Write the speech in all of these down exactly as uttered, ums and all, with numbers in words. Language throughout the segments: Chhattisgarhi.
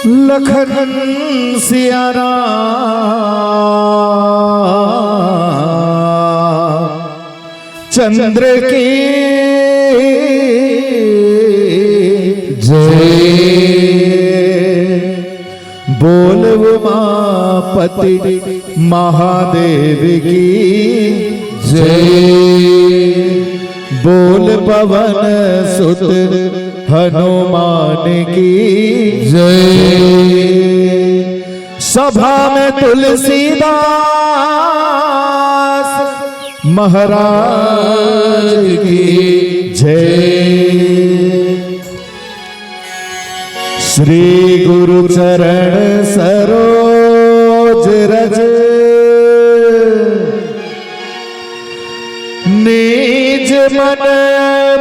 लखन सिया राम चंद्र की जय। बोल उमापति महादेव की जय। बोल पवन सुत हनुमान की जय। सभा में तुलसीदास महाराज की जय। श्री गुरु चरण सरोज रज निज मन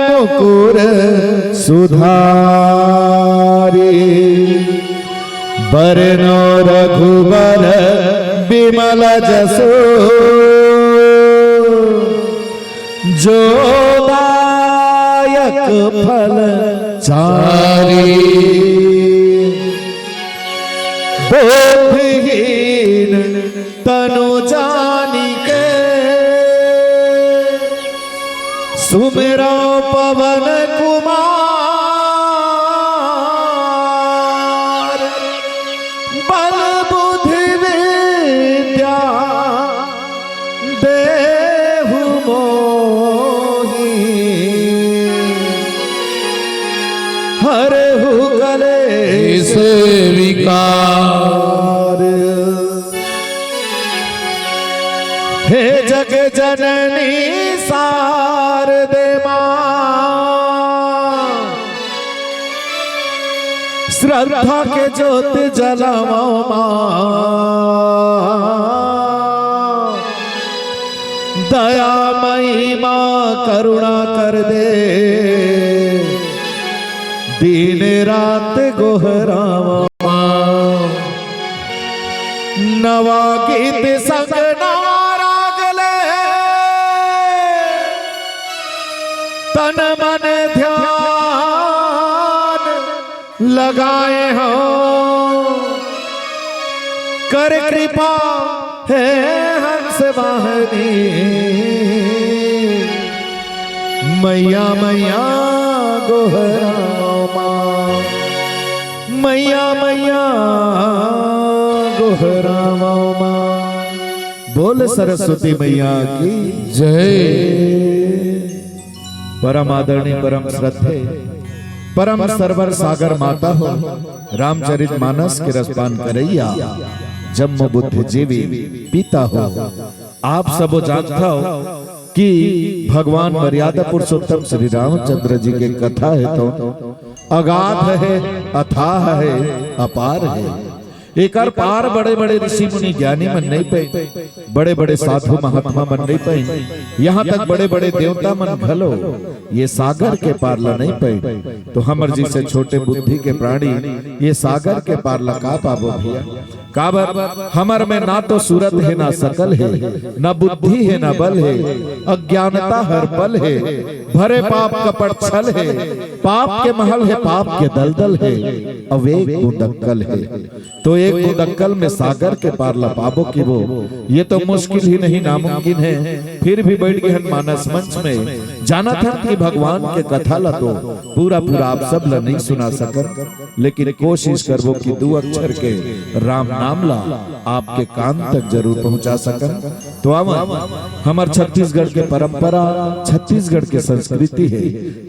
मुकुर सुधारी। बरनो रघुबर बिमल जसु जो दायक फल चारी। बोधहीन तनु जानिके सुमिरो पवन कुमार। बल बुद्धि विद्या देहु मोहि हरहु कलेश विकार। हे जग जननी शारदे माँ, श्रद्धा के जोत जलावो माँ। दयामयी माँ करुणा कर दे, दिन रात गोहरावो माँ। नवा गीत संग नवा राग ले तन मन ध्यान लगाए हो। कर कृपा हे हंस वाहनी। मैया मैया गोहरावो माँ। मैया मैया गोहरावो माँ। बोल सरस्वती मैया की जय। परम आदरणीय, परम श्रद्धे, परम सरवर सागर माता हो, रामचरित मानस के रसपान करैया, जम्मो बुद्धिजीवी पिता हो। आप सबो जानत हव कि भगवान मर्यादा पुरुषोत्तम श्री रामचंद्र जी के कथा हे तो अगाध हे, अथाह हे, अपार हे। एकर पार बड़े-बड़े ऋषि मुनि ज्ञानी मन नइ पाइन, बड़े-बड़े साधु महात्मा मन नइ पाइन, यहाँ तक बड़े-बड़े देवता मन घलो ये सागर के पार ल नइ पाइन। तो हमर जइसे छोटे बुद्धि के प्राणी ये सागर के पार ल का पाबो भैया? काबर हमर में ना तो सूरत हे, ना सकल हे, ना बुद्धि हे, ना बल हे, अज्ञानता हर पल हे, भरे पाप कपट छल हे, पाप के महल हे, पाप के दलदल हे, अउ एक बूंद अक्कल हे। तो एक बूंद अक्कल में सागर के पार ल पाबो कि वो, ये तो मुश्किल ही नहीं, नामुमकिन हे। फिर भी बैठ गे हन मानस मंच में, जानत हन कि भगवान के कथा ल तो पूरा पूरा आप सब ल नहीं सुना सकन, लेकिन कोशिश करबो कि दू अक्षर के राम नाम ल आपके कान तक जरूर पहुंचा सकन। तो आवन, हमर छत्तीसगढ़ के परंपरा, छत्तीसगढ़ के संस्कृति हे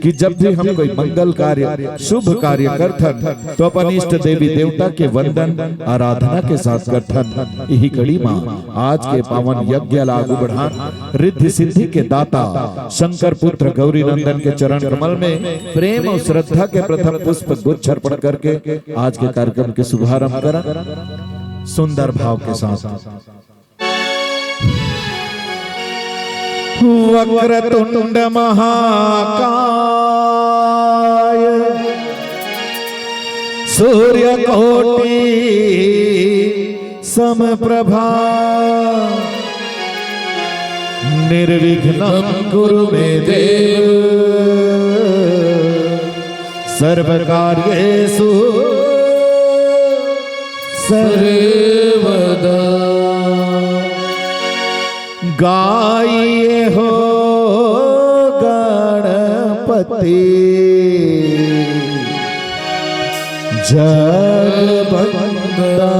कि जब भी हम कोई मंगल कार्य, शुभ कार्य करथन, तो अपन इष्ट देवी देवता के वंदन, आराधना के साथ करथन। इही कड़ी मा आज के पावन यज्ञ ला आगू बढ़ान, रिद्धि सिद्धि के दाता शंकर पुत्र गौरी नंदन के चरण कमल में प्रेम अउ श्रद्धा के प्रथम पुष्प गुच्छ अर्पण करके आज के कार्यक्रम के शुभारंभ करन सुंदर भाव के साथ। वक्रतुंड महाकाय सूर्यकोटि समप्रभा निर्विघ्नं कुरु मे देव सर्वकार्येषु। सर्वदा। गाइए हो गणपति जग वंदना।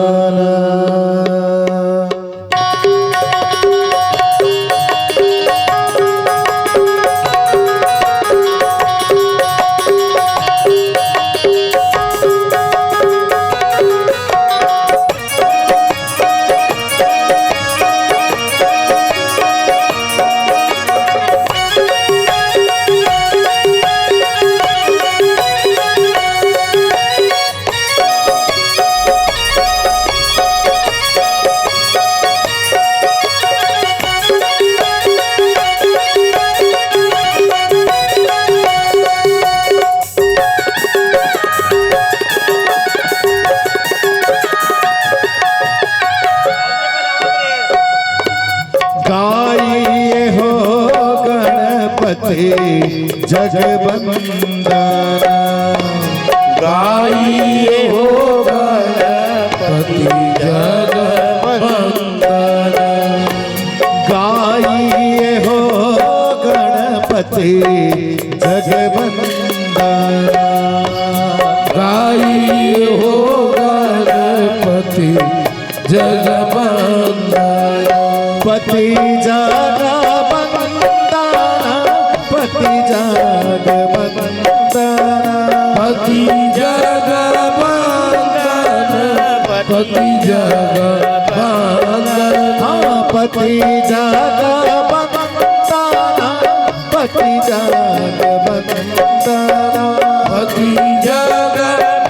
गाइए हो गणपति जग वंदना। गाइए हो गणपति जग वंदना। गाइए हो गणपति जग वंदना। गाइए हो गणपति जग वंदना। पति जग वंदना, पति जग वंदना। पति जग वंदना, पति जग वंदना। हाँ, पति जग वंदना, पति जग वंदना। पति जग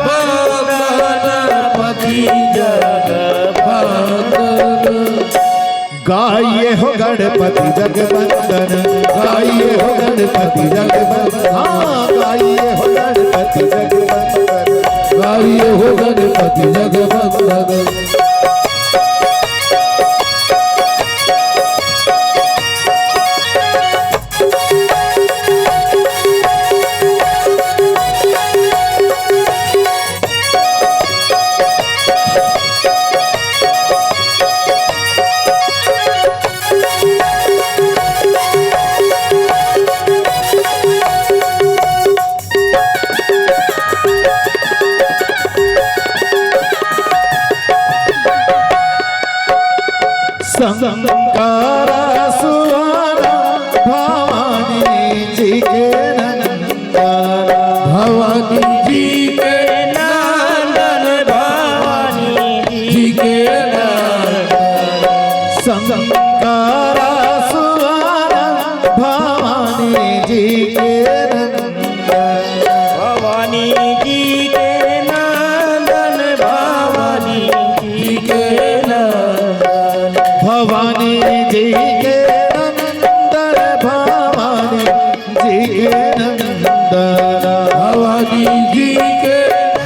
वंदना, पति जग वंदना। गाइए हो गणपति जग वंदन, गाइए हो गणपति जग वंदन। हाँ, गाइए हो गणपति जग वंदन। गाइए हो गणपति जग वंदन। शंकर सुवन भवानी जी के नंदन। भवानी जी के नंदन, भवानी जी के नंदन। शंकर सुवन भवानी जी के नंदन। भवानी जी के नंदन, भवानी जी के नंदन। भवानी जी के नंदन, भवानी जी के नंदन। भवानी जी के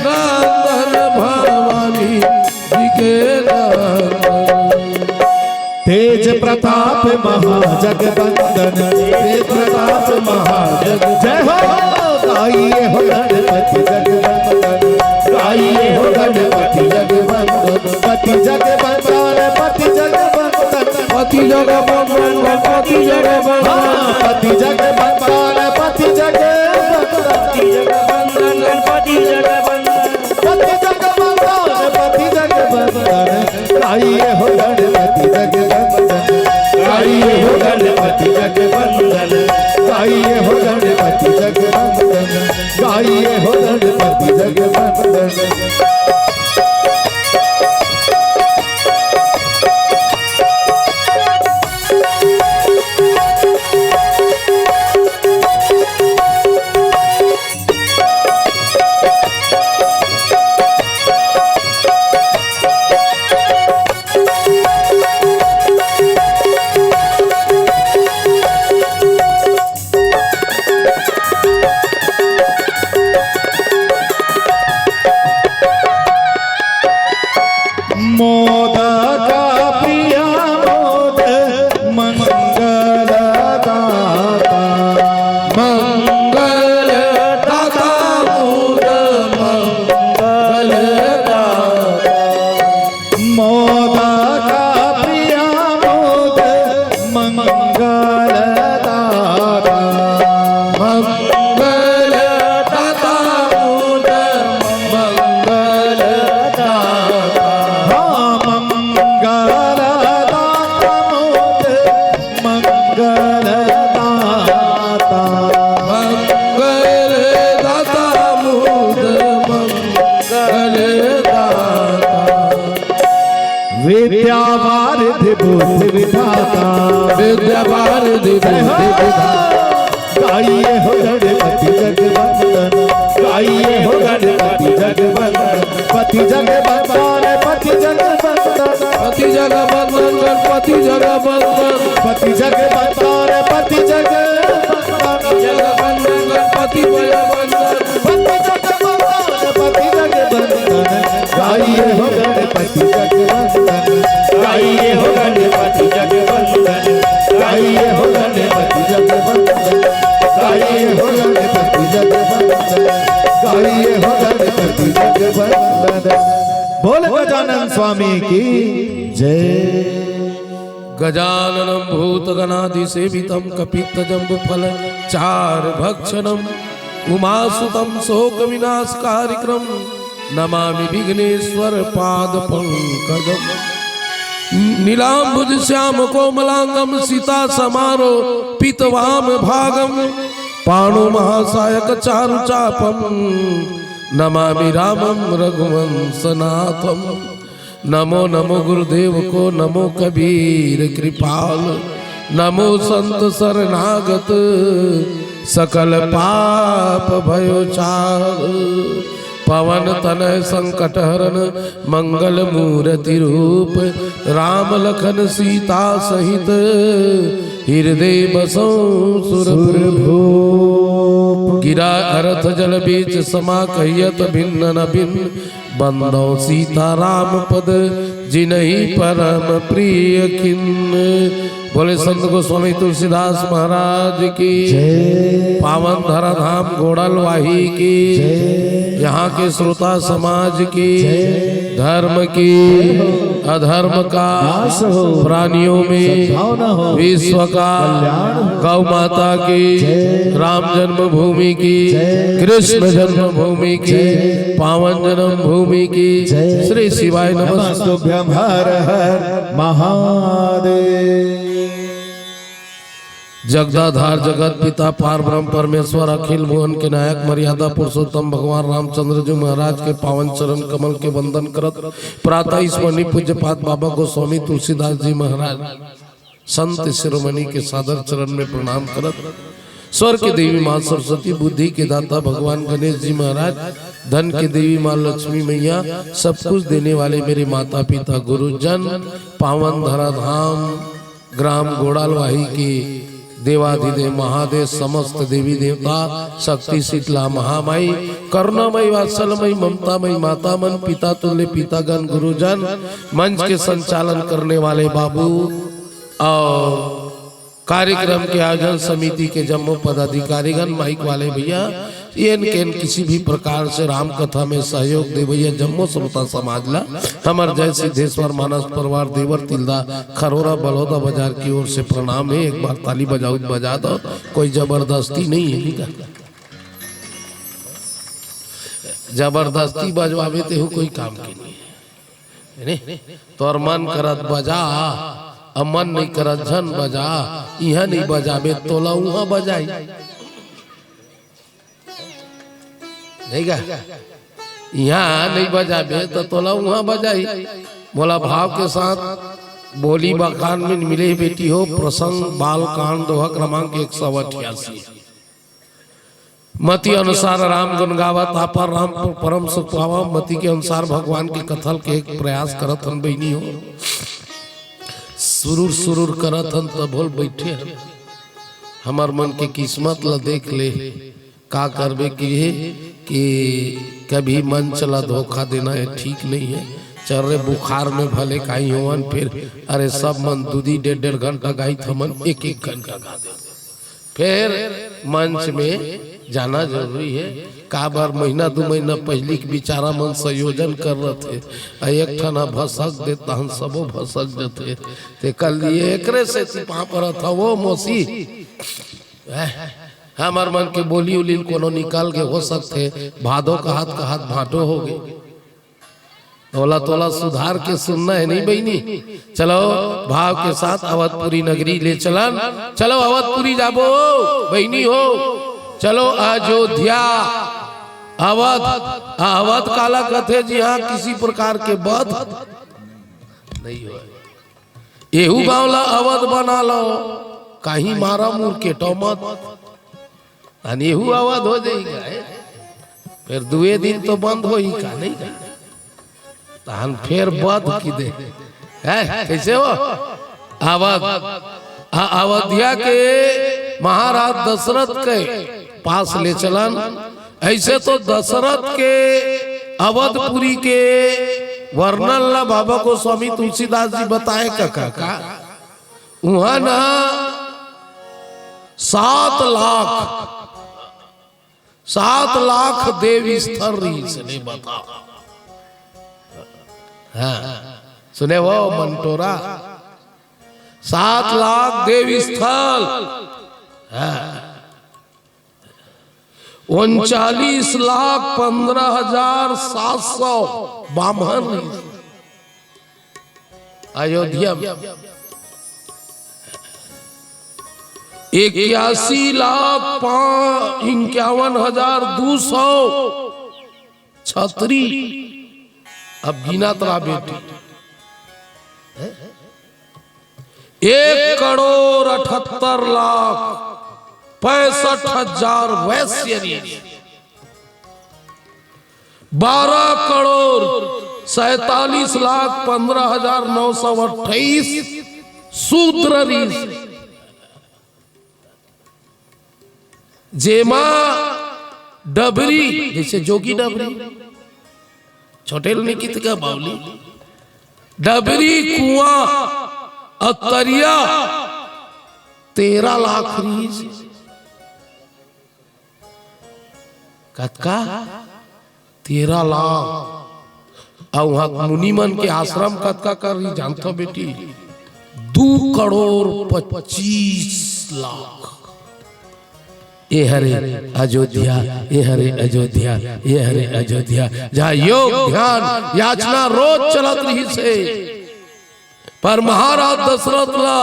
नंदन, भवानी जी के नंदन। तेज प्रताप महाजगबंदन, तेज प्रताप महाजग। जय हो। गाइए हो गणपति जगबंदन, गाइए हो गणपति जगबंदन। पति जगबंदन, पति जगबंदन। पति जगबंदन, पति जगबंदन। हाँ, पति जगबंदन, पति जगबंदन। पति जगबंदन, पति जगबंदन। पति जगबंदन, पति जगबंदन। गाइए हो गणपति जगबंदन, गाइए हो गणपति जगबंदन, गाइए हो गणपति जगबंदन, गाइए हो गणपति जगबंदन। विद्या वारिधि बुद्धि विधाता। विद्या वारिधि बुद्धि विधाता। गाइए हो गणपति जग वंदन। गाइए हो गणपति जग वंदन। पति जग वंदन, पति जग वंदन। पति जग वंदन, गणपति जग वंदन। पति जग वंदन, पति जग वंदन। जग वंदन, गणपति जग वंदन। पति जग वंदन, पति जग वंदन। गाइए हो गणपति जग वंदन। गाइए हो गणपति जग वंदन। गाइए हो गणपति जग वंदन। गाइए हो गणपति जग वंदन। गाइए हो गणपति जग वंदन। बोल गजानन स्वामी की जय। गजाननं भूतगणादिसेवितं कपित्थजम्बूफलचारुभक्षणम्। उमासुतं शोकविनाशकारिक्रं नमामि विघ्नेश्वर पादपङ्कजम्। नीलाम्बुज श्याम कोमलांगम सीता समारो पितवाम भागम। पाणो महासायक चारु चापम नमामि रामम रघुवंशनाथम। नमो नमो गुरुदेव को, नमो कबीर कृपाल, नमो संत शरणागत सकल पाप भयो चाल। पवन तनय संकट हरण मंगल मूरति रूप, राम लखन सीता सहित हृदय बसौ सुर भूप। गिरा अरथ जल बीच समा कहियत भिन्न न भिन्न, बंदौ सीता राम पद जिनहि परम प्रिय किन्न। बोले संत गोस्वामी तुलसीदास महाराज की जय। पावन धरा धाम गोड़लवाही की जय। यहाँ के श्रोता समाज की जय। धर्म की अधर्म का नाश हो। प्राणियों में सद्भावना हो। विश्व का कल्याण हो। गौ माता की जय। राम जन्मभूमि की जय। कृष्ण जन्मभूमि की जय। पावन जन्मभूमि की जय। श्री शिवाय नमस्तुभ्यं। हर हर महादेव। जगदाधार जगत पिता पार ब्रह्म परमेश्वर अखिल भुवन के नायक मर्यादा पुरुषोत्तम भगवान रामचंद्र जी महाराज के पावन चरण कमल के वंदन करत प्रातः स्मरणीय पूज्यपाद बाबा गोस्वामी तुलसीदास जी महाराज संत शिरोमणि के सादर चरण में प्रणाम करत स्वर के देवी माँ सरस्वती बुद्धि के दाता भगवान गणेश जी महाराज धन के देवी माँ लक्ष्मी मैया सब कुछ देने वाले मेरे माता पिता गुरुजन पावन धरा धाम ग्राम गोड़ालवाही के देवाधिदेव महादेव समस्त देवी देवता शक्ति शीतला महामाई करुणामयी वात्सलमयी ममतामयी माता मन पिता तुल्य पितागण गुरुजन मंच के संचालन करने वाले बाबू और कार्यक्रम के आयोजन समिति के जम्मो पदाधिकारीगण माइक वाले भैया एन केन किसी भी प्रकार से राम कथा में सहयोग देवैया जम्मो श्रोता समाज ला हमर जय सिद्धेश्वर मानस परिवार देवर तिल्दा खरोरा बलौदा बाजार की ओर से प्रणाम है। एक बार ताली बजाओ बजा दो, कोई जबरदस्ती नहीं है का? जबरदस्ती बजवावे ते हो कोई काम के नहीं है। तोर मन करत बजा, अब मन नहीं करत झन बजा। इहाँ नहीं बजाबे तोला उहाँ बजाई। नहीं का? इहाँ नहीं बजाबे तो तोला उहाँ बजाई। मोला भाव के साथ बोली बखान में मिले बेटी हो। प्रसंग बाल कांड दोहा क्रमांक एक सौ अठासी। मति अनुसार राम गुण गावत आपा राम परम सुख पावा। मति के अनुसार भगवान के कथल के एक प्रयास करत हन बहिनी हो। सुरुर सुरुर करत हन तभोल बैठे हन। हमर मन के किस्मत ला देख ले। का करबे कि हे कि कभी मंच ला धोखा देना है ठीक नहीं है। चर्रे बुखार में भले काई होवन फिर अरे सब मन दू दी डेढ़ डेढ़ घंटा गाई थमन एक एक घंटा गा दे। फेर मंच में जाना जरूरी हे। काबर महीना दू महीना पहिली के बिचारा मन संयोजन कर रथे, अउ एक ठन ह भसक दे तहन सबो भसक जथे। तेकर लिए एकरे सेती पाँव परत हव ओ मौसी। हमर मन के बोली उली कोनो निकल के हो सकथे, भादो कहत कहत भाटो होगे। तोला तोला सुधार के सुनना हे नहीं बहिनी। चलो भाव के साथ अवधपुरी नगरी ले चलन। चलो अवधपुरी जाबो बहिनी हो। चलो अयोध्या अवध। अवध काला कथे जी हाँ किसी प्रकार के बध। नहीं हो। एहू गांव ला अवध बना लो, कहीं मारा मुर के टोमत, अन एहू अवध हो जाई का? फिर दुए दिन तो बंद होई का, नहीं का? तहन फेर बध की दे। हैं? कैसे हो? अवध। आ, अवधिया के महाराज दशरथ के पास ले चलन। ऐसे तो दशरथ के अवधपुरी के वर्णन ला बाबा गोस्वामी तुलसीदास जी बताए का, का, का? उहाँ ना सात लाख, सात लाख देव स्थल रहिस, ले बताओ। हाँ, सुने वो मंटोरा, सात लाख देव स्थल। हाँ। उनचालीस लाख पन्द्रह हजार सात सौ बाम्हन रहिस अयोध्या में। इक्यासी लाख पाँच, इक्यावन हजार दो सौ छतरी। अब गिनत रहा बेटी, एक करोड़ अठहत्तर लाख पैंसठ हजार वैश्य रहिस, बारह करोड़ सैंतालीस लाख पन्द्रह हजार नौ सौ अट्ठाईस शूद्र रहिस। जेमा डबरी, जैसे जोगी डबरी, छोटे ल नहीं कित का बावली, डबरी, कुआं, अतरिया, तेरह लाख रहिस। कतका? तेरह लाख। अउ उहाँ मुनि मन के आश्रम कतका कर रही जानथो बेटी? दू करोड़ पच्चीस लाख। ए हरे अयोध्या, ए हरे अयोध्या, ए हरे अयोध्या, जहाँ योग ध्यान याचना रोज चलत रहिस हे। पर महाराज दशरथ ला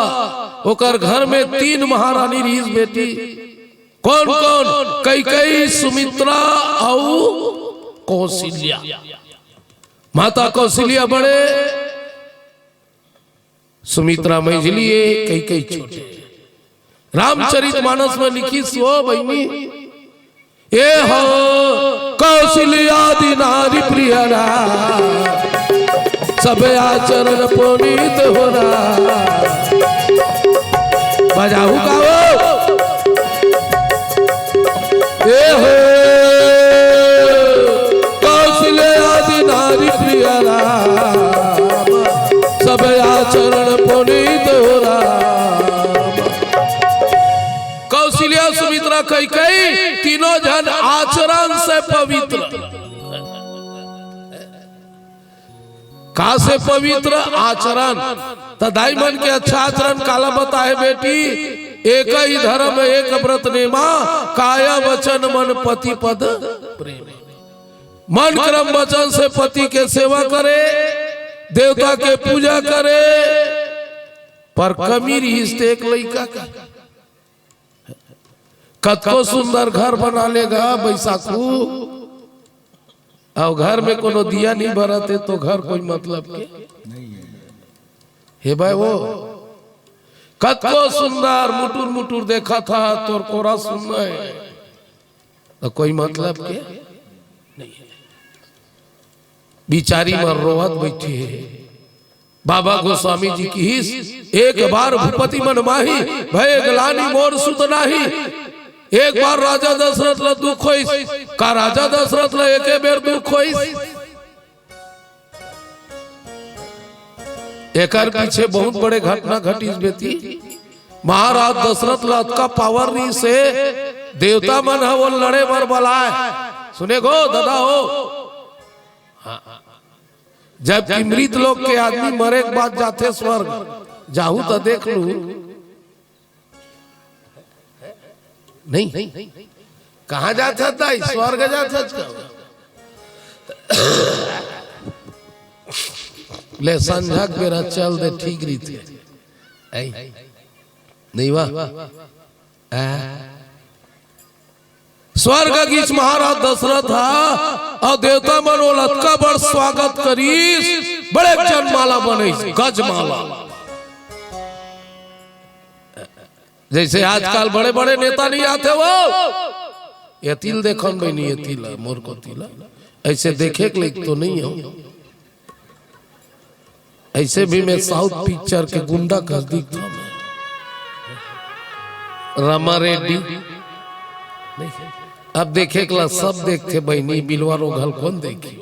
ओकर घर में तीन महारानी रहिस बेटी। कौन कौन? कैकई, सुमित्रा अउ कौशल्या। माता कौशल्या बड़े, सुमित्रा मझली ए, कैकई छोटे। रामचरित मानस में लिखिस हो बहिनी, ए हो कौशल्यादि नारी प्रिय राम, सब आचरण पुनीत हो राम। बजाऊ का हो? ए हो कौशल्यादि नारी प्रिय राम, सब आचरण पुनीत हो राम। कौशल्या, सुमित्रा, कैकई, तीनों झन आचरण से पवित्र। का से पवित्र? आचरण। त दाई मन के अच्छा आचरण काला बताए बेटी? एक ही धर्म एक व्रत नेमा, काय वचन मन पति पद प्रेम। मन क्रम वचन से पति के सेवा करे, देवता के पूजा करे, पर कमी रहिस ते एक लइका का। कतको सुंदर घर बना लेगा बैसाखू, अउ घर में कोनो दिया नहीं बरत हे तो घर कोई मतलब के नहीं हे। हे भाई, वो कतको सुंदर मुटुर मुटुर देखत हे, तोर कोरा सुन्ना हे तो कोई मतलब के नहीं हे। बिचारी मन रोवत बइठे हे। बाबा गोस्वामी जी किहिस, एक बार भूपति मन माही, भय ग्लानि मोर सुत नाही। एक बार राजा दशरथ ला दुख होइस, का राजा दशरथ ला एके बेर दुख होइस? एकर पीछे बहुत बड़े घटना घटिस बेटी। महाराज दशरथ ला अतका पावर रहिस हे, देवता मन ह वो लड़े बर बलाय। सुने गो दादा हो, जबकि मृत लोक के आदमी मरे के बाद जाथे स्वर्ग, जाहू त देख लू। नहीं, कहाँ जाथस दाई? स्वर्ग जाथस का? ले संझा के बेरा चल दे, ठीक रहिथे। ऐ, नहीं वाह? आ? स्वर्ग गिस महाराज दशरथ हा, अउ देवता मन ओला अतका बड़ स्वागत करिस, बड़े जन माला बने, गजमाला। जैसे आजकल बड़े बड़े नेता नहीं आते वो, ये तिल देखन बहिनी, ये तिल है, मोर को तिल है। ऐसे देखे के लायक तो नहीं हो। ऐसे भी मैं साउथ पिक्चर के गुंडा कस दिखता हूँ। रमा रेड्डी। अब देखे के ला सब देखते बहिनी, बिलवा रोघल कौन देखी?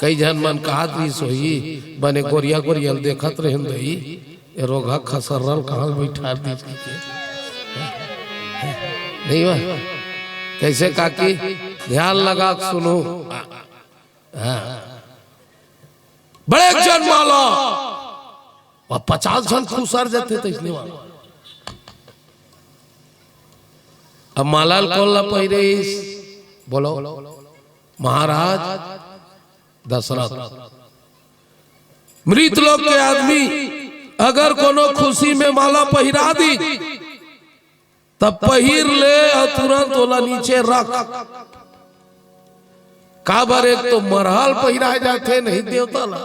कई झन मन कहत रहिस होही, बने गोरिया गोरिया ल देखत रहेन दई, ये रोघा खसर्रल कहाँ ल बैठार दीस के? नहीं बा? कैसे काकी? ध्यान लगा के सुनो। हाँ। बड़े जन माला, वह पचास झन खुसर जाते तो इसने वाला। अब माला ल कौन ला पहिरे? बोलो, महाराज दशरथ। मृत लोक के आदमी अगर कोनो खुशी में माला पहिरा दी, तब पहिर ले अउ तुरंत ओला नीचे रख। काबर, एक तो मरहा ल पहिराए जाथे, नहीं देवता ला।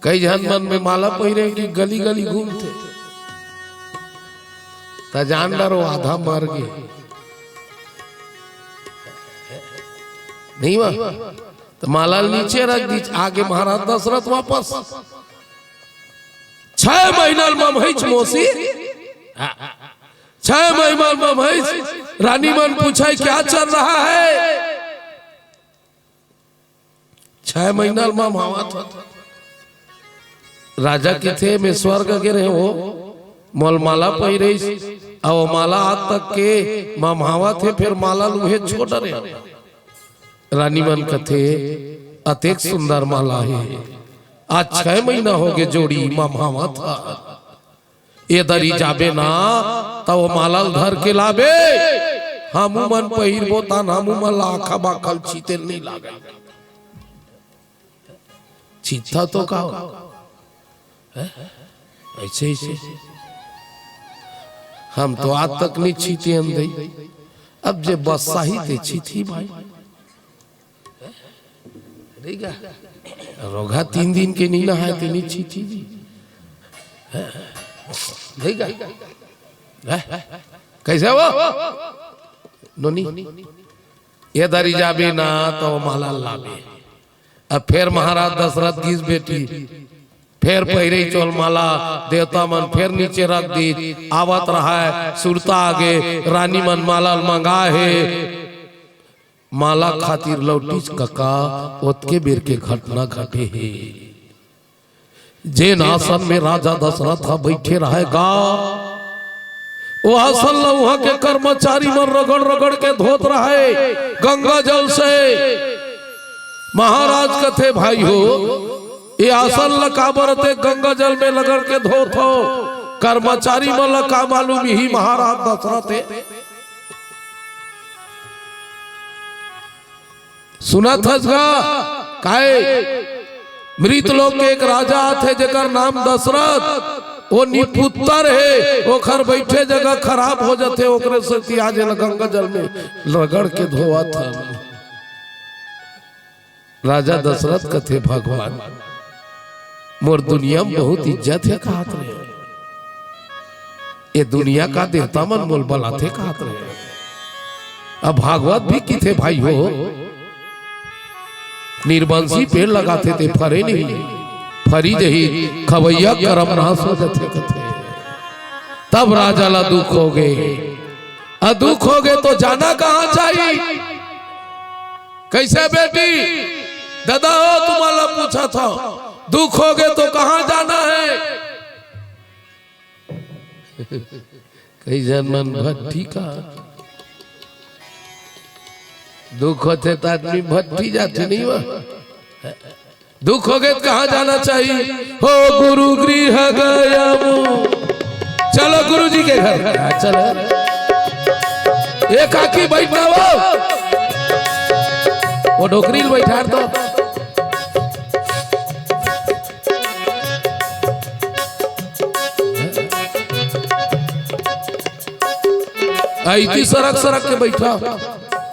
कई झन मन में माला पहिरे कि गली गली घूमथे, त जान डरो आधा मर गे। नहीं बा? त माला ल नीचे रख दीस। आगे महाराज दशरथ वापस छह महीना ल ममहइच मौसी, छह महीना ल ममहइच। रानी मन पूछे, "क्या चल रहा है?" छह महीना ल ममहावत हो। राजा किथे, "मैं स्वर्ग गे रहेंव, मोला माला पहिरइस, अउ माला आज तक के ममहावत हे, फेर माला ल उहे छोड़ डरेंव।" रानी मन कथे, "अतेक सुंदर माला हे, आज छह महीना होगे जोड़ी ममहावत हे। ए दरी जाबे ना, त ओ माला ल धर के लाबे, हमू मन पहिरबो, तहान हमू मन ला आखा बाखा ल छीते ल नहीं लागे।" छीतथा तो का हो? हैं? ऐसे, ऐसे। हम तो आज तक नहीं छीते हन दई। अब जे बस्साही ते छीतही भाई। नहीं गा? रोघा तीन दिन के नहीं नहाए ते नहीं छीतही जी। हैं? नहीं गा? हैं? कैसे हो? नोनी। ए दरी जाबे ना त ओ माला लाबे। अब फेर महाराज दशरथ गिस बेटी, फेर पहिरे चोल माला, देवता मन फेर नीचे रख दीस, आवत रहय, सुरता आगे, रानी मन माला ल मंगाए हे, माला खातिर लौटिस कका, ओतके बेर के घटना घटे हे। जेन आसन में राजा दशरथ ह बइठे रहय गा, ओ आसन ल उहाँ के कर्मचारी मन रगड़ रगड़ के धोत रहय गंगा जल से। महाराज कथे, "भाई हो, ए आसन ल काबर ते गंगा जल में रगड़ के धोत हो?" कर्मचारी मन ल का मालूम, इही महाराज दशरथ हे। सुनत हस गा? काय? मृत लोक के एक राजा आथे, जेकर नाम दशरथ, ओ निपुत्तर हे, ओखर बइठे जगह खराब हो जाथे, ओकरे सेती आज एला गंगा जल में रगड़ के धोवत हन। राजा दशरथ कथे, "भगवान, मोर दुनिया में बहुत इज्जत हे," कहत रहे। ए दुनिया का देवता मन मोल बलाथे कहत रहे। अब भागवत भी किथे भाई हो, निरबंसी पेड़ लगाथे ते फरे नहीं, फरी जही खवैया करम नाश हो जाथे कथे। तब राजा ला दुख हो गे, अ दुख हो गे तो जाना कहाँ चाहिए? कैसे बेटी? दादा हो, तुम्हारा पूछा था, दुख हो गे तो कहाँ जाना है? कई झन मन भट्ठी का दुख होथे त आदमी भट्ठी जाथे, नहीं वा? दुख हो गे त कहाँ जाना चाहिए? हो गुरु गृह गया मु। चलो गुरु जी के घर। हाँ, चलो। ए काकी बैठना वो। वो डोकरी ल बैठार दो। अइती सरक सरक के बइठा,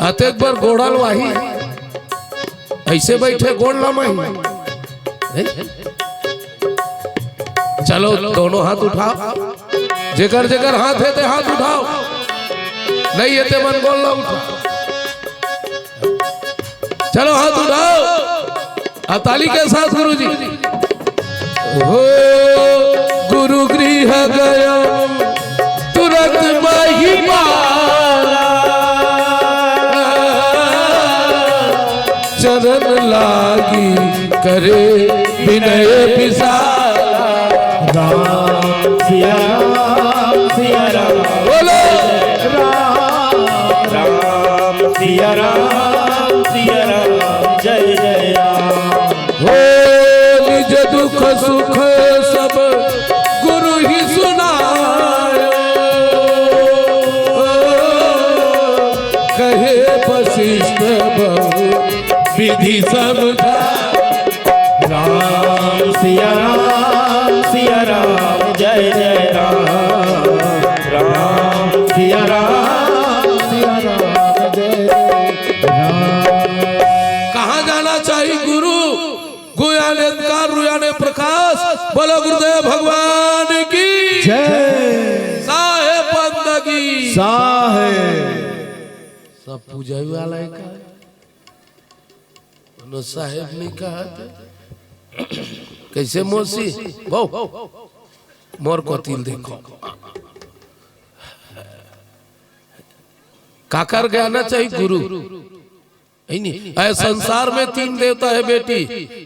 अतेक बर गोड़ ल वाही, अइसे बइठे गोड़ ल माही। हैं? चलो, दोनों हाथ उठाओ। जेकर जेकर हाथ हे, ते हाथ उठाओ। नहीं हे, ते मन गोड़ ला उठाओ। चलो, हाथ उठाओ। आ, ताली के साथ गुरुजी। हो गुरु गृह गयो तुरंत माही पाला, चरण लागी करे विनय विशाला। राम सिया राम सिया राम। बोलो। राम राम सिया राम सिया राम जय जय राम। हो निज दुख सुख सब गुरु ही सुनायो, कहे वशिष्ठ बहु विधि समझायो। राम सिया राम सिया राम जय जय राम। राम सिया राम सिया राम जय जय राम। कहाँ जाना चाहिए गुरु? गुयाने अंधकार, रुयाने प्रकाश। बोलो गुरुदेव भगवान की जय। साहेब बंदगी। साहेब। सब पूजा वाला है का? कोनो साहेब नहीं कहा था। कैसे मौसी? बहु, मोर कोतिल देखो। काकर के आना चाहिए गुरु? है नी? ऐ संसार में तीन देवता है बेटी,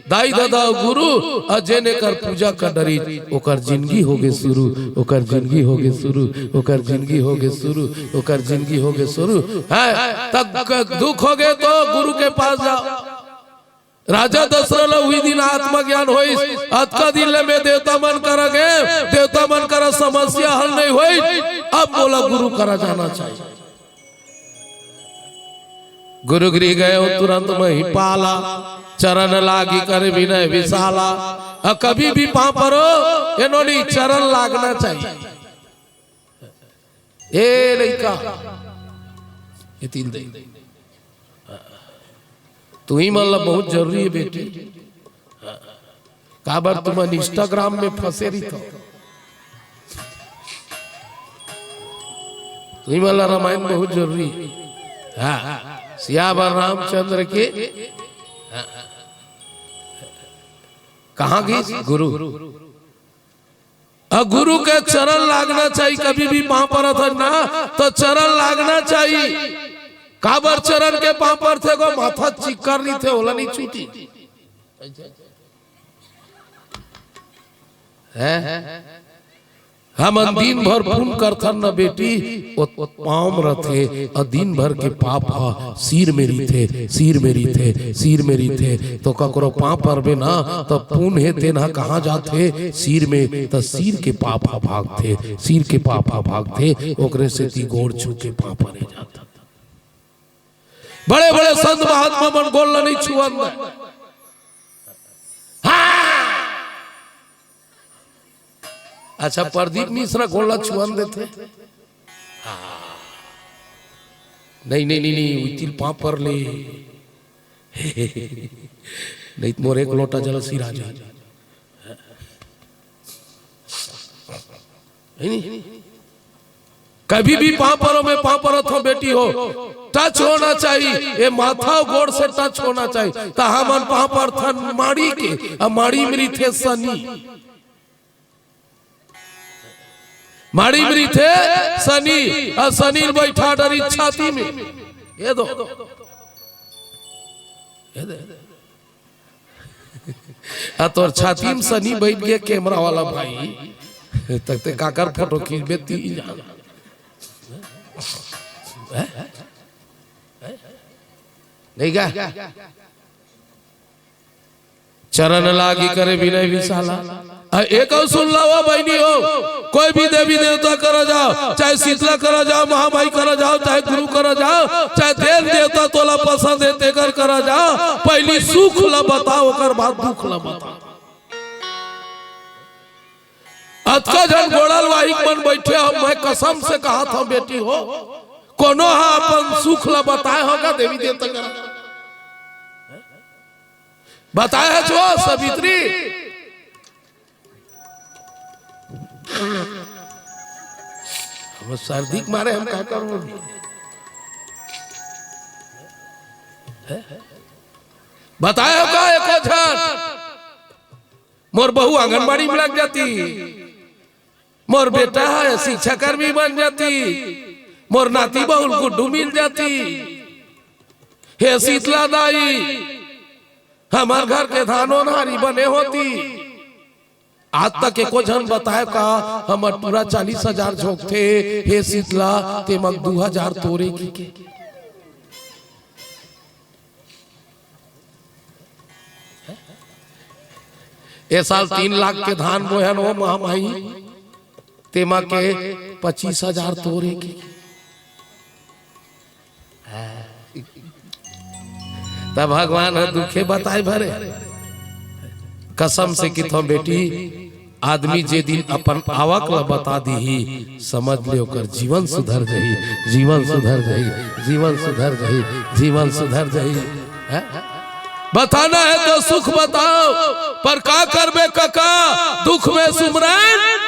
दाई, दादा अउ गुरु। अउ जेन एकर पूजा कर डरिस, ओकर जिंदगी होगे शुरू, ओकर जिंदगी होगे शुरू, ओकर जिंदगी होगे शुरू, ओकर जिंदगी होगे शुरू। है, तब क-, दुख होगे तो गुरु के पास जाओ। राजा दशरथ ला उही दिन आत्मज्ञान होइस, अतका दिन ले मैं देवता मन करा गे, देवता मन करा समस्या हल नहीं होइस, अब मोला गुरु करा जाना चाहिए। गुरु गृह गयो तुरंत महिपाला, चरण लागी करे विनय विशाला। अ कभी भी पाँव परो, एनो नहीं, चरण लागना चाहिए। ए लइका, ये तिल दे। तुही मन ला बहुत जरूरी है बेटी। काबर तुमन Instagram में फंसे रहिथो। तुही मन ला रामायण बहुत जरूरी हे। हाँ, सियावर रामचंद्र के, हाँ। कहाँ गिस? गुरु। अ गुरु के चरण लागना चाहिए, कभी भी पाँव परत हस ना, तो चरण लागना चाहिए। काबर चरण के पाँव परथे गो? माथा चिक्कर नइ थे, ओला नइ छूटी। हैं? हमन दिन भर पुन करथन न बेटी, ओ, ओ पाँव म रथे, अ दिन भर के पाप ह सिर में रहिथे, सिर में रहिथे, सिर में रहिथे। तो ककरो पाँव परबे ना, त पुन हे तेन ह कहाँ जाथे? सिर में। त सिर के पाप ह भागथे, सिर के पाप ह भागथे, ओकरे सेती गोड़ छू के पाँव परे जाथे। बड़े-बड़े संत महात्मा मन गोड़ ल नइ छुअन। हाँ। अच्छा, प्रदीप मिश्रा गोड़ ल छुअन देथे? हाँ। नहीं, नहीं, नहीं, नहीं, उतिल पाँव पर ले। नहीं त मोर एक लोटा जल सिरा जाय। है नी? कभी भी पाँव परो, मैं पाँव परत हँव बेटी हो, touch होना चाहिए, ये माथा अउ गोड़ से touch होना चाहिए। त हमन पाँव परथन माड़ी के, अ माड़ी म रहिथे शनि, माड़ी म रहिथे शनि, अ शनि ल बइठा डरिस छाती में, ये दो, ये दे। आ तोर छाती म शनि बइठ गे camera वाला भाई, त तें काकर photo खींचबे तीन जान। हैं? नहीं गा? चरण लागी करे विनय विशाला। आ, एक अउ सुन ला ओ बहिनी हो, कोई भी देवी देवता करा जाव, चाहे शीतला करा जाव, महामाई करा जाव, चाहे गुरु करा जाव, चाहे देव देवता तोला पसंद हे तेकर करा जाव, पहिली सुख ला बताव, ओकर बाद दुख ला बताव। अतका झन गोड़ल वाहिक मन बइठे हव, मैं कसम से कहत हँव बेटी हो, कोनो ह अपन सुख ला बताय हो का देवी देवता करा? बताए हस वो सावित्री। अब सर्दी के मारे हम का करबो? बताए हस का एको झन? मोर बहू आंगनबाड़ी में लग जाती, मोर बेटा ह शिक्षाकर्मी बन जाती, मोर नाती बहुल गुड्डू मिल जाती। हे शीतला दाई, हमर घर के धान ओन्हारी बने होती। आज तक एको झन बताए का हमर टूरा चालीस हजार झोंकथे, हे शीतला, तेमा दू हजार तोरे कहिके। ए साल तीन लाख के धान बोहन ओ महामाई, तेमा के पच्चीस हजार तोरे कहिके। त भगवान ह दुखे बताए भरे। कसम से किथों बेटी, आदमी जे दिन अपन आवक ल बता दीही, समझ ले ओकर जीवन सुधर जही, जीवन सुधर जही, जीवन सुधर जही, जीवन सुधर जही। हैं? बताना है तो सुख बताओ, पर का करबे कका, दुख में सुमरन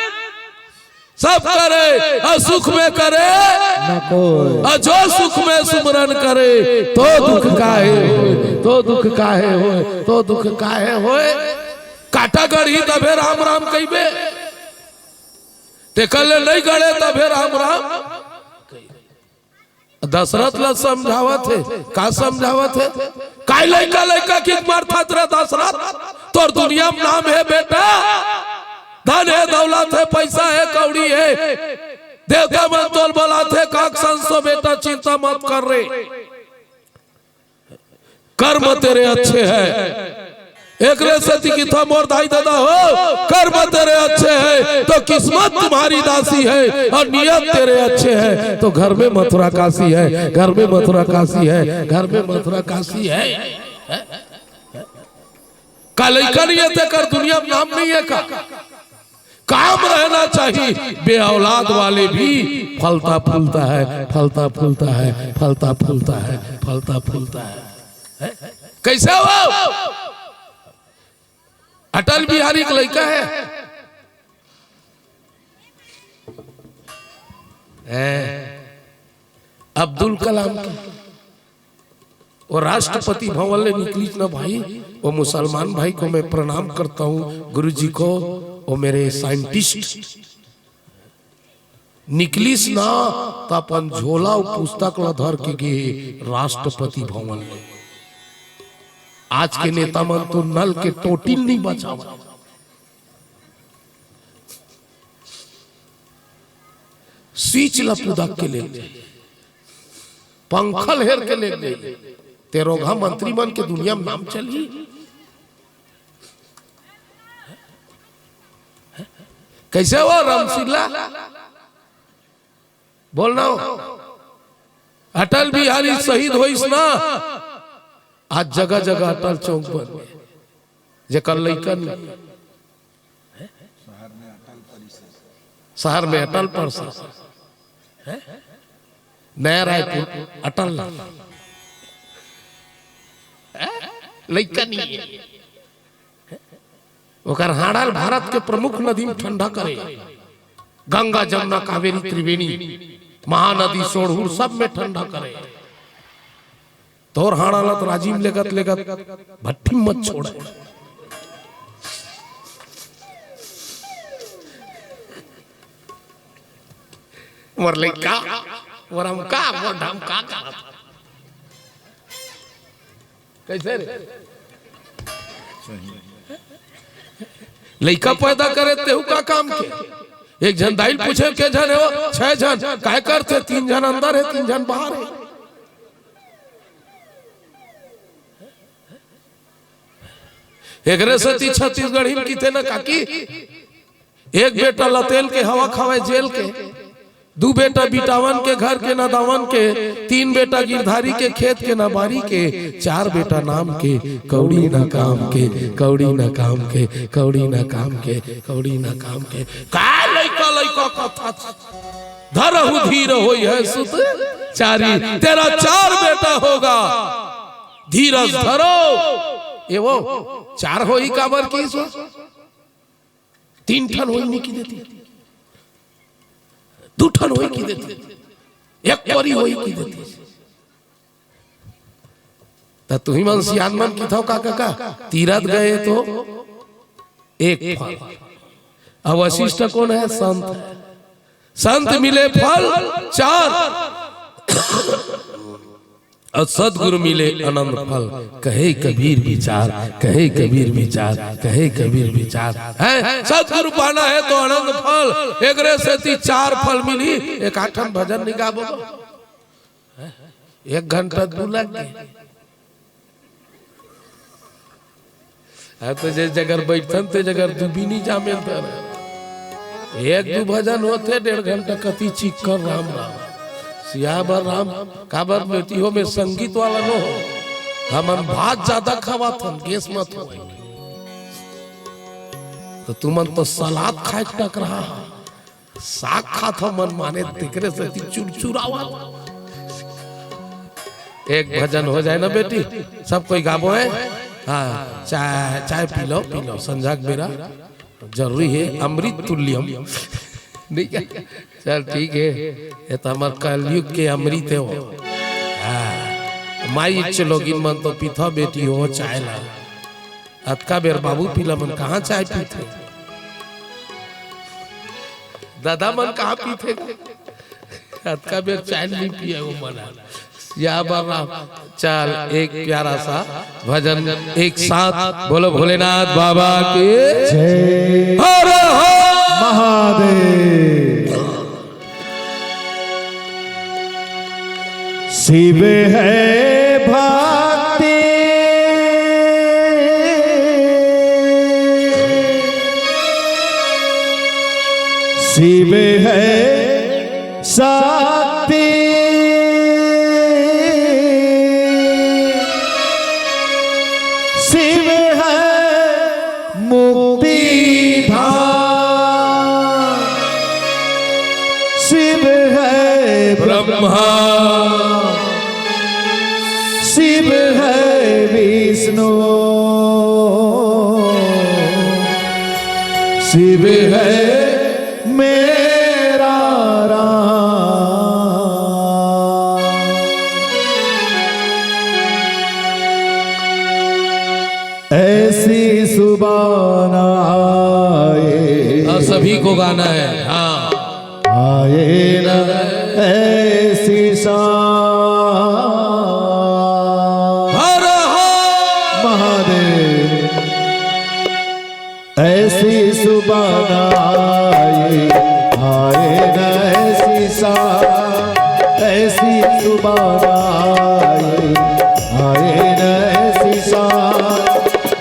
सब करे, अउ सुख में करे न कोई। अउ जो सुख में सुमरन करे, तो दुख काहे होय, तो दुख काहे होय, तो दुख काहे होय। कांटा गड़ही तभे राम राम कहिबे, तेकर ले नइ गड़े तभे राम राम। दशरथ ला समझावत हे, का समझावत हे? काय लइका लइका के मारथस रे दशरथ? तोर दुनिया में नाम हे बेटा, धन हे, दौलत हे, पैसा हे, कौड़ी हे, देवता मन तोल बलाथे, काक संसो बेटा, चिंता मत कर रे। कर्म तेरे अच्छे हैं, एकरे सेती किथों मोर दाई ददा हो, कर्म तेरे अच्छे हैं तो किस्मत तुम्हारी दासी है, और नियत तेरे अच्छे हैं तो घर में मथुरा काशी है, घर में मथुरा काशी है, घर में मथुरा काशी है। का लइका नइ हे तेकर दुनिया में नाम नइ हे का? काम रहना चाहिए, बेऔलाद वाले भी फलता फूलता है, फलता फूलता है, फलता फूलता है, फलता फूलता है। हैं? कैसे हो? अटल बिहारी के लइका हे। हैं? अब्दुल कलाम के। वो राष्ट्रपति भवन ले निकलिस ना भाई, वो मुसलमान भाई को मैं प्रणाम करता हूँ, गुरु जी को, वो मेरे साइंटिस्ट। निकलिस ना, त अपन झोला अउ पुस्तक ला धर के गे राष्ट्रपति भवन ले। आज के नेता मन तो नल के टोटिन नइ बचावय, स्विच ला पुदक के ले, पंखा ल हेर के ले। तेरोघा मंत्री मन के दुनिया में नाम चलही। कैसे हो रामशीला? बोलना हो। अटल बिहारी शहीद होइस ना, आज जगह जगह अटल चौक बन गे। जेकर लइका नइ, शहर में अटल परिसर, नया रायपुर अटल, लइका नइ हे। ओकर हाड़ा ल भारत के प्रमुख नदी में ठंडा करे, गंगा, जमुना, कावेरी, त्रिवेणी, महानदी, सोढ़ूर सब में ठंडा करे। तोर हाड़ा ल त राजिम लेगत लेगत भट्ठी मत छोड़े। मोर लइका, मोर हमका, मोर ढमका करत। कैसे रे? लइका पैदा करे तेहू का काम के? एक झन दाई ल पूछे, के झन हे वो? छह झन। काय करथे? तीन झन अंदर हे, तीन झन बाहर हे। एकरे सेती छत्तीसगढ़ी में किथे न काकी, एक बेटा लतेल के हवा खावे जेल के, दू बेटा बिटावन के घर के नदावन के, तीन बेटा गिरधारी के खेत के न बारी के, चार बेटा नाम के, कौड़ी न काम के, कौड़ी न काम के, कौड़ी न काम के, कौड़ी न काम के। का लइका लइका कथा धरहु धीर होई है सुत चारी, तेरा चार बेटा होगा, धीरज धरो। ए वो, चार होही काबर किहिस वो? तीन ठन होही नहीं कहि देतिस, दू ठन होही कहि देतिस, एक परी होही कहि देतिस। त तुही मन सियान मन कहिथव का, का, का? तीरथ गए तो एक फल। अब वशिष्ठ कौन है? संत है। संत मिले फल चार, अउ सतगुरु मिले अनंत फल। कहे कबीर विचार, कहे कबीर विचार, कहे कबीर विचार। हैं? सतगुरु पाना है तो अनंत फल, एकरे सेती चार फल मिली। एक आठन भजन निकाबो, एक घंटा दू लग गे। हाँ, तो जे जगर बैठन, ते जगर दुबी नहीं जामे तर। एक दू भजन होथे, डेढ़ घंटा कति चिक्कर राम राम। सियावर राम, काबर बेटी हो, मैं संगीत वाला नो हो। हमन भात ज्यादा खावत हन, गैस मत हो। तो तुमन तो सलाद खाए के टकराहा। साग खात हो मन माने, तेकरे सेती चुरचुरावत। एक भजन हो जाए ना बेटी, सब कोई गाबो है। हाँ, चाय, चाय पी लो, पी लो, संझा के बेरा जरूरी है, अमृत तुल्यम। नहीं क्या? चल ठीक है, ये तो हमार कलयुग के अमृत है वो। हाँ, माई इच्छे लोगिन मन तो पीथो बेटी हो चाय ला। अतका बेर बाबू पीला मन कहाँ चाय पीथे? दादा मन कहाँ पीथे? अतका बेर चाय नहीं पिए वो मन। या बाबा, चल एक प्यारा सा भजन एक साथ बोलो भोलेनाथ बाबा की। जय। हर हर महादेव। शिव है भक्ति, शिव है शक्ति, शिव है मुक्ति धाम, शिव है ब्रह्मा, शिव है विष्णु, शिव है मेरा राम। ऐसी सुबह ना आए। हाँ, सभी को गाना है। हाँ। आए ना ऐसी शाम। हर हर महादेव। ऐसी सुबह ना आए, आए ना ऐसी शाम। ऐसी सुबह ना आए, आए ना ऐसी शाम।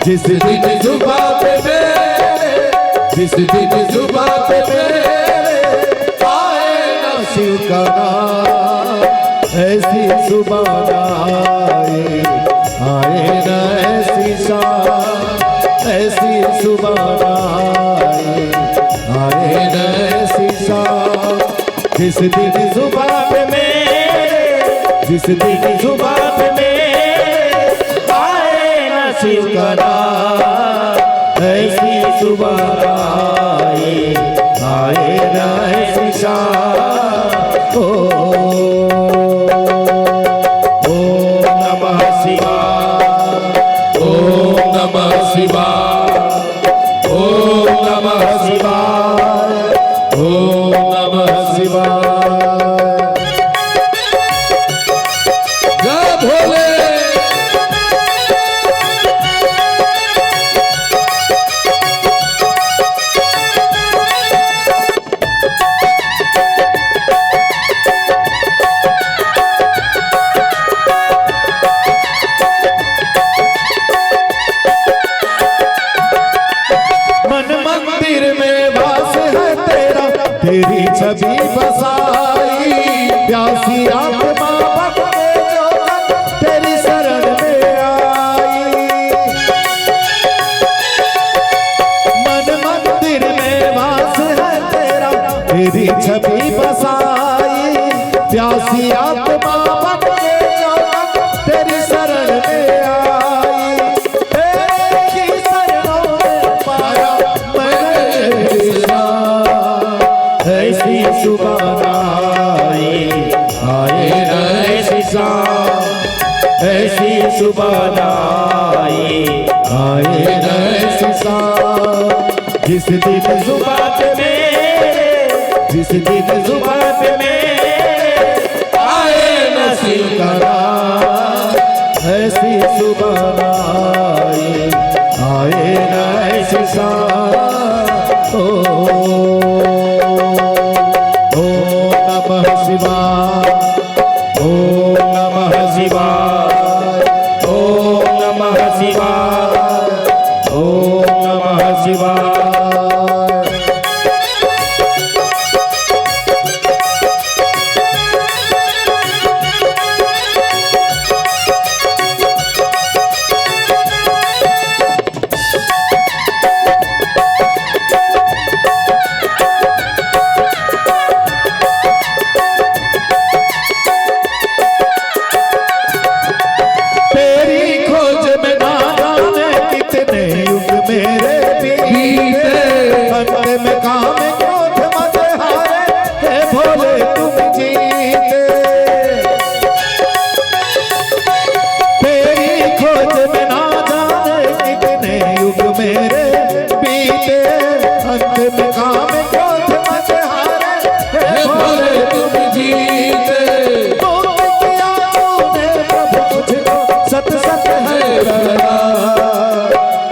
जिस दिन जुबां पे मेरे, जिस दिन जुबां पे मेरे आए ना शिव का नाम, ऐसी सुबह ना आए, आए ना ऐसी शाम, ऐसी सुबह ना आए, आए ना ऐसी शाम। जिस दिन जुबां पे मेरे, जिस दिन जुबां पे मेरे आए ना शिव का नाम, ऐसी सुबह ना आए, आए ना ऐसी शाम। ओ, ओम नमः शिवाय, ओम नमः शिवाय, ओम नमः शिवाय, ओम नमः शिवाय। जय भोले। मन मंदिर में वास है तेरा, तेरी छवि बसाई। प्यासी आत्मा बन के जो तेरी शरण में आई। मन मंदिर में वास है तेरा, तेरी छवि बसाई। प्यासी आत्मा बन के जो तेरी शरण में आई। हे बनाए, आए न ऐसी सांस। जिस दिन जुबां पे मेरे, जिस दिन जुबां पे मेरे आए न शिव का नाम, ऐसी सुबान आए, आए न ऐसी सांस। ओ, ओम नमः शिवाय। ओम नमः शिवाय। ओम नमः शिवाय। ओम नमः शिवाय। तेरी खोज में ना जाने कितने युग मेरे बीते। अंत में काम क्रोध मद हारे, हे भोले तुम जीते। तेरी खोज में ना जाने कितने युग मेरे बीते। अंत में काम क्रोध मद हारे, हे भोले तुम जीते। मुक्त किया तूने प्रभु मुझको सत सत है प्रणाम।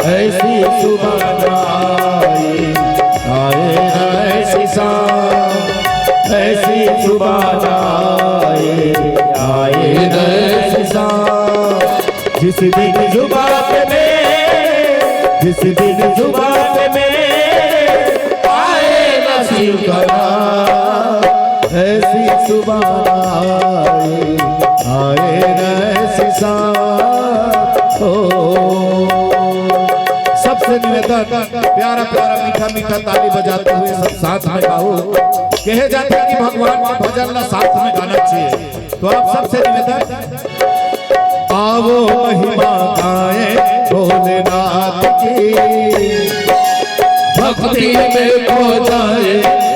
ऐसी सुबान आए, आए न ऐसी सांस। ऐसी सुबान आए, आए न ऐसी सांस। जिस दिन जुबां पे मेरे, जिस दिन जुबां पे मेरे आए न शिव का नाम, ऐसी सुबान आए, आए न ऐसी सांस। ओ, सबसे निवेदन, प्यारा प्यारा मीठा मीठा ताली बजाते हुए सब साथ में गाओ। कहे जाता है कि भगवान के भजन ला साथ में गाना चाहिए। तो आप सबसे निवेदन, आओ महिमा गाएं भोलेनाथ की, भक्ति में खो जाए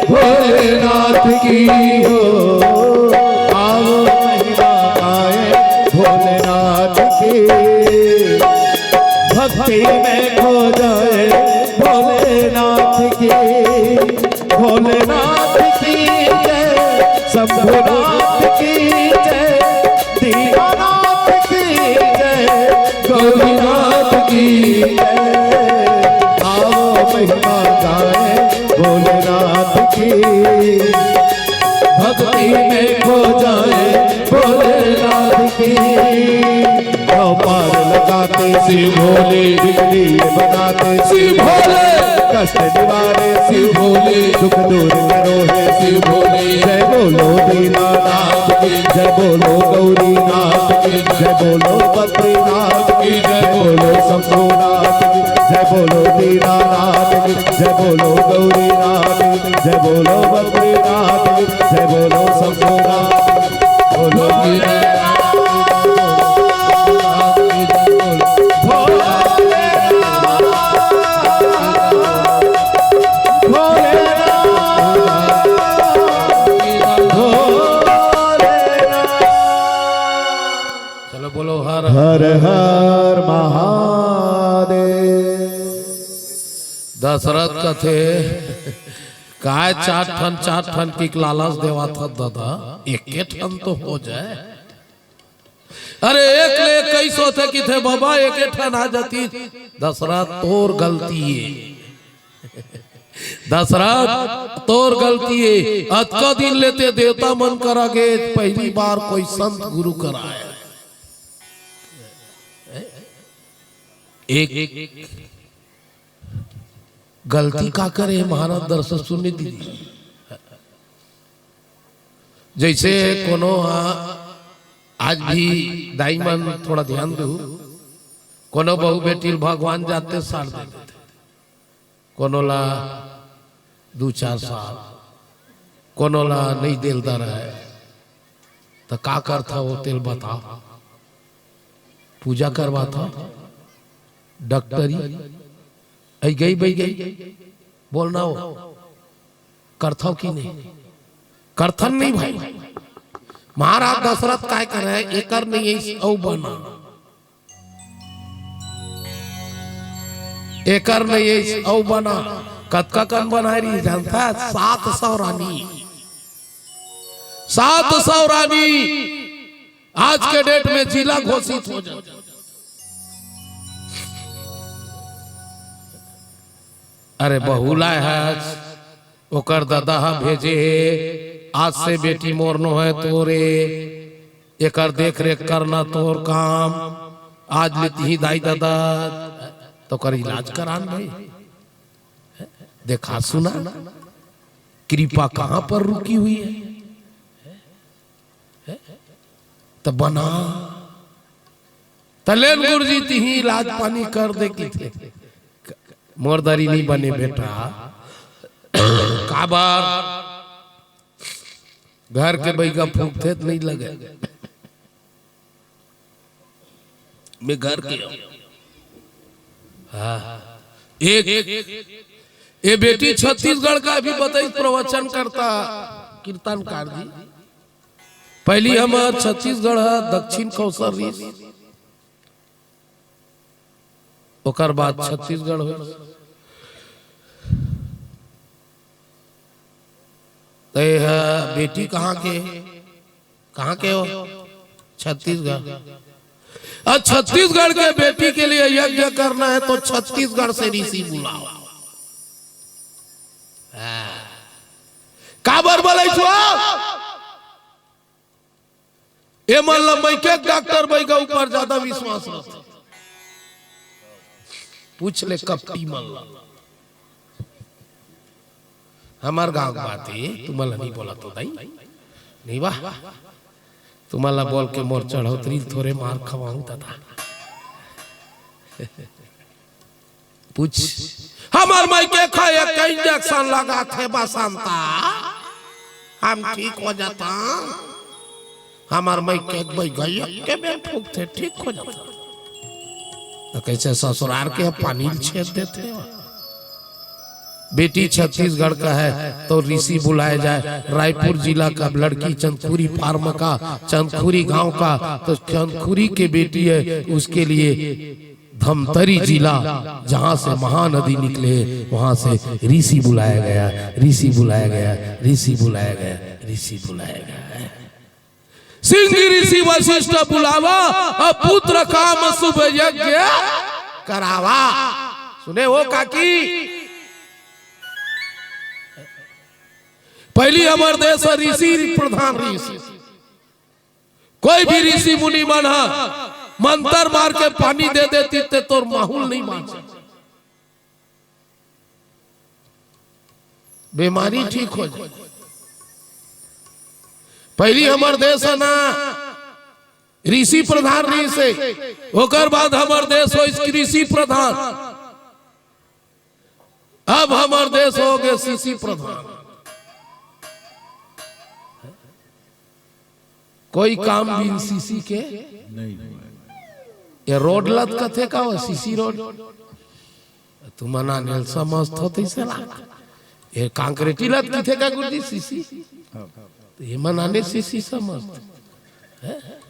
भोलेनाथ की हो। आओ महिमा गाएं भोलेनाथ की, भक्ति में खो जाए भोलेनाथ की। भोलेनाथ की जय, शंभुनाथ की जय, दीनानाथ की जय, गौरीनाथ की जय। आओ महिमा गाए भोलेनाथ की, भक्ति में खो जाए भोलेनाथ की। नौ पार लगाते शिव भोले, बिगड़ी ये बनाते शिव भोले, कष्ट निवारे शिव भोले, दुख दूर करो हे शिव भोले। जय बोलो दीनानाथ की, जय बोलो गौरीनाथ की, जय बोलो बद्रीनाथ की, जय बोलो शंभुनाथ की, जय बोलो दीनानाथ की, जय बोलो गौरीनाथ की, जय बोलो बद्रीनाथ की, जय बोलो शंभुनाथ की। बोलो चलो बोलो हर हर हर महादेव। दशरथ कथे, "काय चार ठन, चार ठन के लालच देवाथस दादा, एके ठन तो हो जाए।" अरे एक ले इक्कीस होथे किथे बाबा, एके ठन आ जातिस। दशरथ तोर गलती हे, दशरथ तोर गलती हे। अतका दिन ले ते देवता मन करा गे, पहली बार कोई संत गुरु करा आए। एक गलती का करे महाराज, दरअसल सुन लीजिए। जैसे कोनो ह, आज भी दाई मन थोड़ा ध्यान दू, कोनो बहू बेटी ल भगवान जाते सार दे देथे, कोनो ला दू चार साल, कोनो ला नइ देल दरय, त का करथा वो तेल बता? पूजा करवाथा, डॉक्टरी, अई गई बई गई, बोलना हो, करथव कि नहीं? करथन नहीं भाई। महाराज दशरथ काय करे, एकर नहीं है, औ बना। एकर नहीं, अउ बना। कतका कन बनाए रही जानता है? सात सौ रानी। सात सौ रानी आज के डेट में जिला घोषित हो जाए। अरे बहुला है, ओकर ददा ह भेजे हे, आज से बेटी मोर नो है तोरे, एकर देख रेख करना तोर काम। आज ले तिही दाई ददा तो कर इलाज करान भाई, देखा सुना, कृपा कहाँ पर रुकी हुई है? त बना, त लेन गुरुजी तिही इलाज पानी कर दे की थे। मोर दरी नहीं बने बेटा। काबर? घर के बैगा फूकथे त नहीं लगे। मैं घर के हूँ। हाँ। एक, ये बेटी छत्तीसगढ़ का अभी बताई, प्रवचन करता कीर्तनकार जी। पहली हमार छत्तीसगढ़ है, दक्षिण कौशल रीस, ओकर बाद छत्तीसगढ़ हो। तो ये है बेटी कहाँ के, कहाँ के हो? छत्तीसगढ़। और छत्तीसगढ़ के बेटी के लिए यज्ञ करना है तो छत्तीसगढ़ से ऋषि बुलाओ। हाँ। काबर बोले छुआ? ए मन ल मइके डॉक्टर बैगा ऊपर ज्यादा विश्वास रहिथे। पूछ ले कपटी मन ल। हमार गांव के बात हे, तुमन ल नहीं बोला तो दाई। नहीं बा। तुमन ल बोल के मोर चढ़ोतरी थोरे मार खवाऊं दादा। पूछ। हमार मइके खाए के इंजेक्शन लगाथे बसंता, हम ठीक हो जाता। हमार मइके बैगा के बेर फूकथे, ठीक हो जाता। तो कैसे ससुरार के पानी छेद देथे? बेटी छत्तीसगढ़ का है तो ऋषि बुलाया जाए। रायपुर जिला का लड़की चंदखुरी फार्म का, चंदखुरी गांव का, तो चंदखुरी के बेटी है, उसके लिए धमतरी जिला, जहां से महानदी निकले, वहां से ऋषि बुलाया गया, ऋषि बुलाया गया, ऋषि बुलाया गया, ऋषि बुलाया गया। सिंह ऋषि वशिष्ठ बुलावा, अब पुत्र काम शुभ यज्ञ करावा। सुने हो काकी, पहली हमर देश ऋषि प्रधान ऋषि। कोई भी ऋषि मुनि मन ह मंतर मार के पानी दे देती ते तोर माहुल नहीं बांचे। बीमारी ठीक हो जाए। पहली हमर देश है ना ऋषि प्रधान ऋषि, ओकर बाद हमर देश हो कृषि प्रधान। अब हमर देश हो गए शीशी प्रधान। कोई काम बिन शीशी के नहीं हुआ। ये रोड लत कथे का हो, शीशी रोड? तुमन आने ल समझत हो तैसे लाग। ये कांक्रीटी लत कथे का गुरुजी, शीशी? तो ये मन आने शीशी समझत। हैं?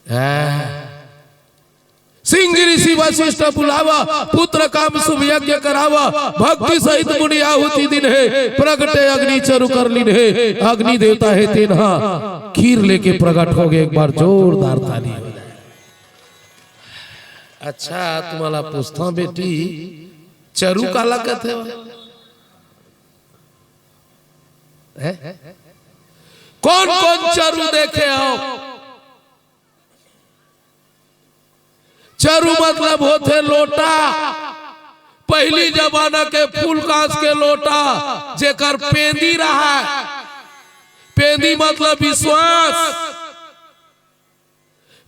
हैं? सिंह ऋषि वशिष्ठ बुलावा, पुत्र काम शुभ यज्ञ करावा, भक्ति सहित मुनि आहुति दिन है, प्रगटे अग्नि चरु कर लीन है, अग्नि देवता है तेनहा खीर लेके प्रगट हो गए। एक बार जोरदार ताली हो जाए। अच्छा, तुम्हाला पूछता बेटी, चरु काला कथे हो? हैं? कौन कौन चरु देखे हो? चरु मतलब होथे लोटा। पहली जमाना के फूल कांस के लोटा, जेकर पेंदी रहा। पेंदी मतलब विश्वास।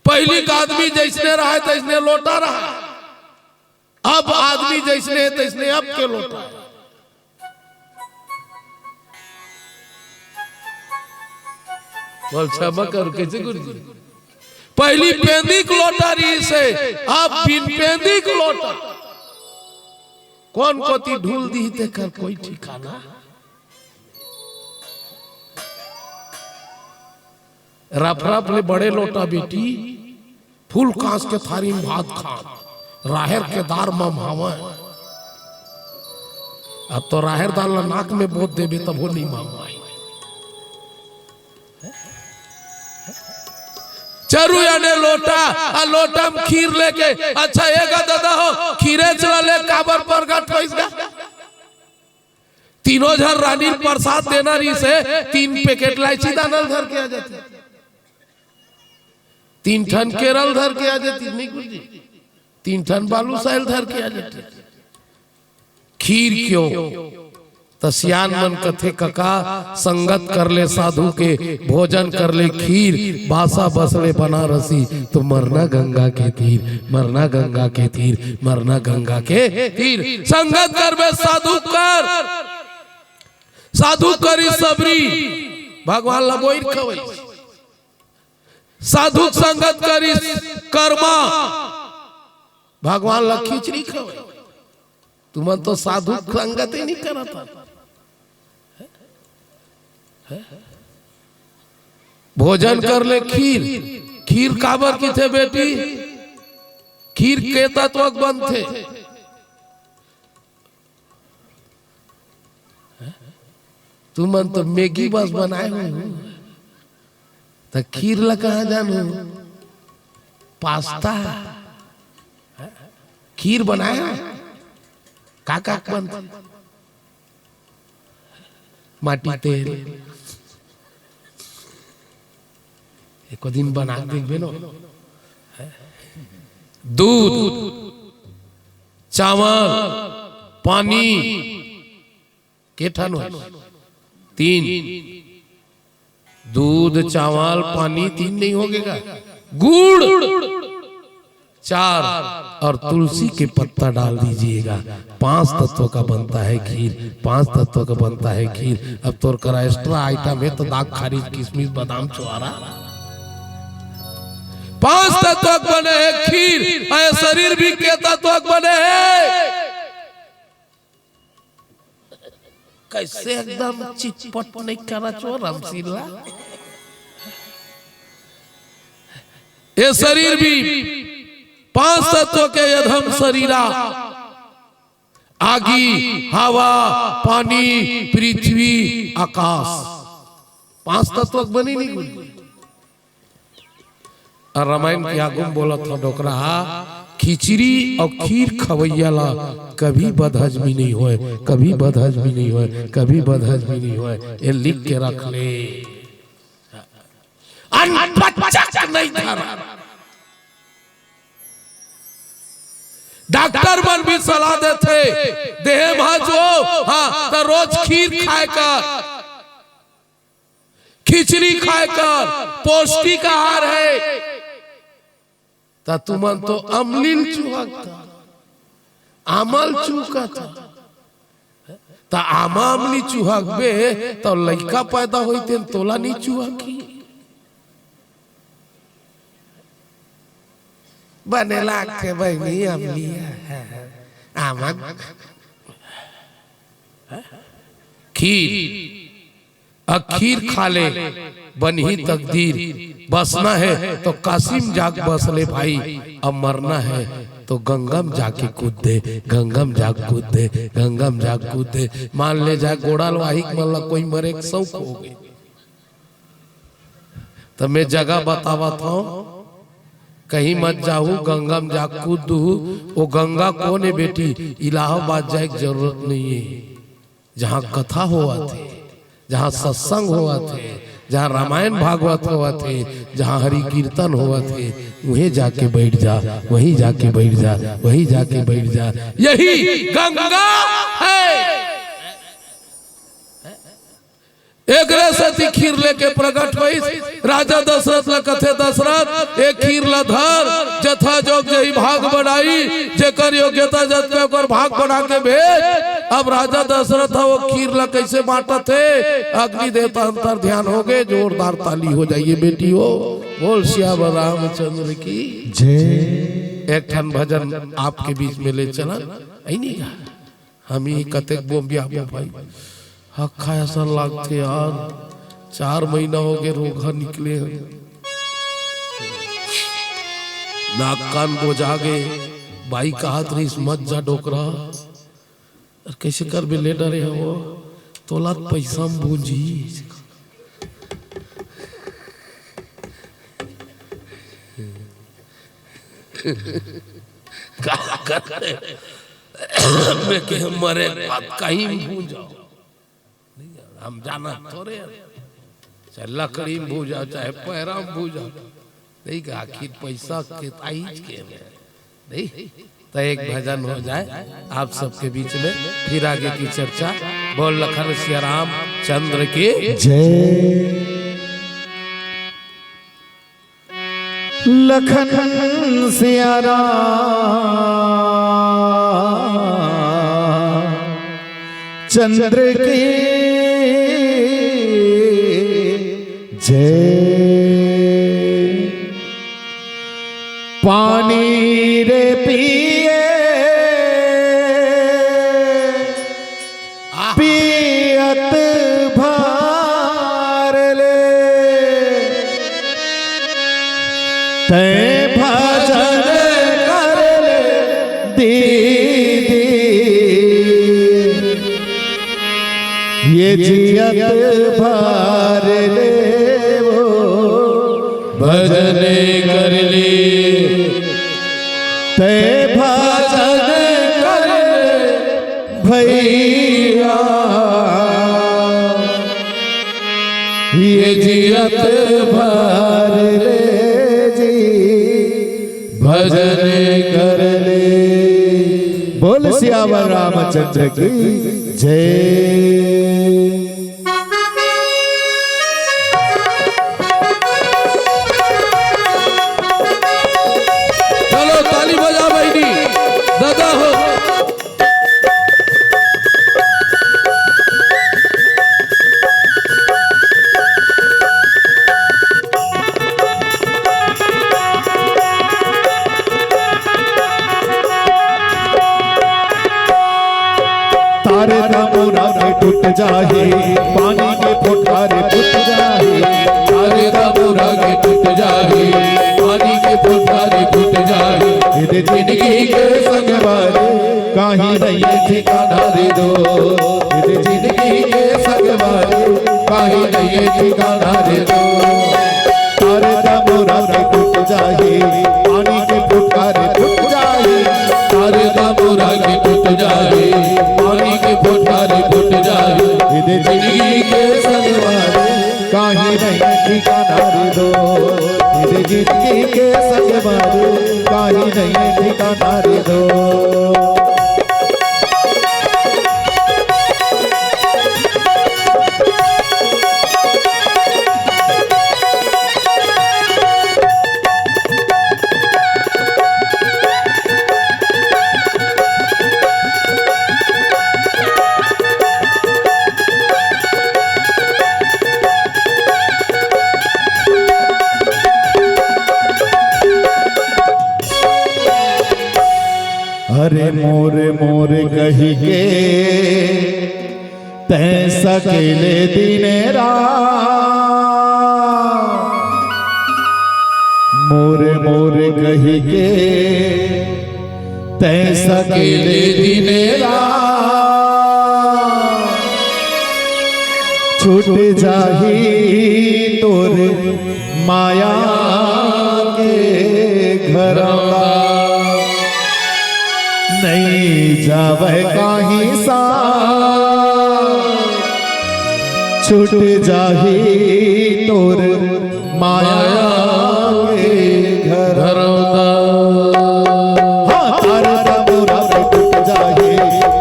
पहली का आदमी जैसने रहा, तैसने लोटा रहा। अब आदमी जैसने, तैसने अब के लोटा। बोल, क्षमा कर, कैसे गुरुजी? पहली पेंदी के लोटा रहिसे, अब बिन पेंदी के लोटा। कौन कोती ढूल दी, तेकर कोई ठिकाना। रफ रफ ले बड़े लोटा बेटी, फूल कांस के थारी में भात खात, राहेर के दार ममहावय। अब तो राहेर दार ला नाक में बोत देबे तभो नइ ममहाय। चरू याने लोटा, आ लोटा म खीर लेके, अच्छा ए गा ददा हो, खीरेच ला ले काबर परगट होइस गा? तीनों झन रानी ल परसाद देना रिहिसे, तीन पैकेट लाइची दाना ल धर के आ जातिस, तीन ठन केरा ल धर के आ जातिस, नहीं गुरुजी, तीन ठन बालूसाही ल धर के आ जातिस। खीर क्यों? त सियान मन कथे, कका, संगत कर ले साधु के, भोजन कर ले खीर, बासा बस ले बनारसी, तो मरना गंगा के तीर, मरना गंगा के तीर, मरना गंगा के तीर। संगत करबे साधु कर, साधु करी सबरी, भगवान ला बोइर खवई। साधु संगत करी करमा, भगवान ला खिचड़ी खवई। तुमन तो साधु संगत ही नहीं करत। भोजन कर ले खीर। खीर काबर किथे बेटी? खीर के तत्व के बनथे? तुमन तो मैगी बस बनाए हो, त खीर ला कहाँ जानू? पास्ता। खीर बनाए हो? का का बनथे? माटी तेल। एको दिन बना के देखबे न। दूध, चावल, पानी, के ठन हो? तीन। दूध, चावल, पानी, तीन नहीं होगे गा? गुड़, चार, और तुलसी के पत्ता डाल दीजिएगा। पांच तत्व का बनता है खीर, पांच तत्व का बनता है खीर। अब तोर करा एक्स्ट्रा आइटम है तो दाग, खारिज, किशमिश, बादाम, छुआरा, पांच तत्व के बने है खीर। अरे शरीर भी के तत्व के बने है? कैसे एकदम चिटपट नहीं करत हो रामशीला? ये शरीर भी पांच तत्व के अधम शरीरा, आगी, हवा, पानी, पृथ्वी, आकाश, पांच तत्व के बनी नहीं गुण। अउ रामायण के आगू म बोलत हव डोकरा हा, खिचड़ी अउ खीर खवइया ला कभी बदहजमी नहीं होय, कभी बदहजमी नहीं होय, कभी बदहजमी नहीं होय। ये लिख के रख ले। अनपचक नहीं धरा। डॉक्टर मन भी सलाह देथे, देहे भाजो, हाँ, त रोज खीर खाए कर। खिचड़ी खाए कर, पौष्टिक आहार है। त तुमन तो अमलील चूहकथा, आमल चूहकथा। त आमा अमली चूहकबे, त लइका पैदा होई तेन तोला नी चूहकी। बने लागथे बहिनी अमली, आमा। खीर अ खीर खा ले, बनही तकदीर। बसना है तो काशी म जाके बस ले भाई, अब मरना है तो गंगा म जाके कूद दे, गंगा म जाके कूद दे, गंगा म जाके कूद दे। मान ले जाए गोड़ाल वाहिक मन ला कोई मरे के शौक हो गए, त मैं जगह बतावत हव, कहीं मत जाहू, गंगा म जाके कूद दूहू। वो गंगा कौन है बेटी? इलाहाबाद जाए के जरूरत नहीं है। जहाँ कथा होवत हे, जहाँ सत्संग होवत हे, जहाँ रामायण भागवत होवत हे, जहाँ हरि कीर्तन होवत हे, उहें जाके बैठ जा, वहीं जाके बैठ जा, वहीं जाके बैठ जा। यही गंगा है। एकरे सेती खीर लेके प्रगट होइस। राजा दशरथ ला कथे, दशरथ, ए खीर ला धर, जथा जोग जही भाग बनाई, जेकर योग्यता जतके ओकर भाग बना के भेज। अब राजा दशरथ ह वो खीर ला कैसे बांटत हे? अग्नि देवता अंतर ध्यान हो गए, जोरदार ताली हो जाइए बेटी हो। बोल सियावर रामचंद्र की जय। एक ठन भजन आपके बीच में ले चलन, ऐ नहीं गा? हम ही कतेक बोम्बिया बो भाई। हक्खा असन लागथे यार, चार महीना हो गए रोग ह निकले हन। नाक कान बोजा गे, बाई कहत रहिस, "मत जा डोकरा।" अरे कइसे करबे, ले डरे हवं, तोला त पइसा म भूंजी। का करबे? मैं कहे मरे के बाद कहीं भूंजा। हम जानत थोरे हन। चाहे लकड़ी म भूंजा, चाहे पैरा म भूंजा। नहीं का, आखिर पइसा के आइज के में। नहीं? त एक भजन हो जाए आप सबके बीच में, फिर आगे की चर्चा। बोल लखन सिया राम चंद्र की। जय। लखन सिया राम चंद्र की जय। पानी रे पिए पियत भर ले, तैं भजन कर ले दीदी। ये जियत भर ले वो भजन कर ले, तैं भजन कर ले भैया। ये जियत भर ले जी भजन कर ले। बोल सियावर रामचंद्र की जय। चलो ताली बजा बहिनी, दादा हो। तारे तमुरा के टूट जाही, पानी के फोटारे फूट जाही। तारे तमुरा के टूट जाही, पानी के फोटारे फूट जाही। एदे जिंदगी के संगवारी, काहीं नहीं ठिकाना रे दो। एदे जिंदगी के संगवारी, काहीं नहीं ठिकाना रे दो। तारे तमुरा के टूट जाही, पानी के फोटारे फूट जाही। तारे तमुरा के टूट जाही, पानी के फोटारे फूट जाही। एदे जिंदगी के संगवारी, काहीं नहीं ठिकाना रे दो। एदे जिंदगी के संगवारी, काहीं नहीं ठिकाना रे दो। अरे मोर मोर कहि के तैं सकेले दिन रात, मोर मोर कहि के तैं सकेले दिन रात। छूट जाही तोर माया के घरवा, नइ जावय काहीं सा। छूट जाही तोर माया के घरवा। हाँ, तारे तमुरा के टूट जाही,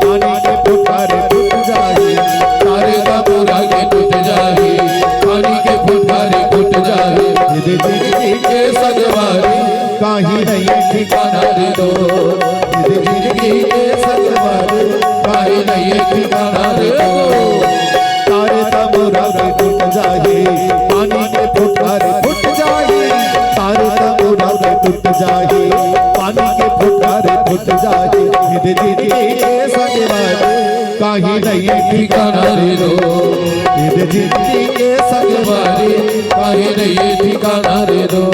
पानी के फोटारे फूट जाही। तारे तमुरा के टूट जाही, पानी के फोटारे फूट जाही। एदे जिंदगी के संगवारी, काहीं नहीं ठिकाना रे दो। एदे जिंदगी के संगवारी, काहीं नहीं ठिकाना रे दो। तारे तमुरा के टूट जाही, पानी के फोटारे फूट जाही। तारे तमुरा के टूट जाही, पानी के फोटारे फूट जाही। एदे जिंदगी के संगवारी, काहीं नहीं ठिकाना रे दो। एदे जिंदगी के संगवारी, काहीं नहीं ठिकाना रे दो।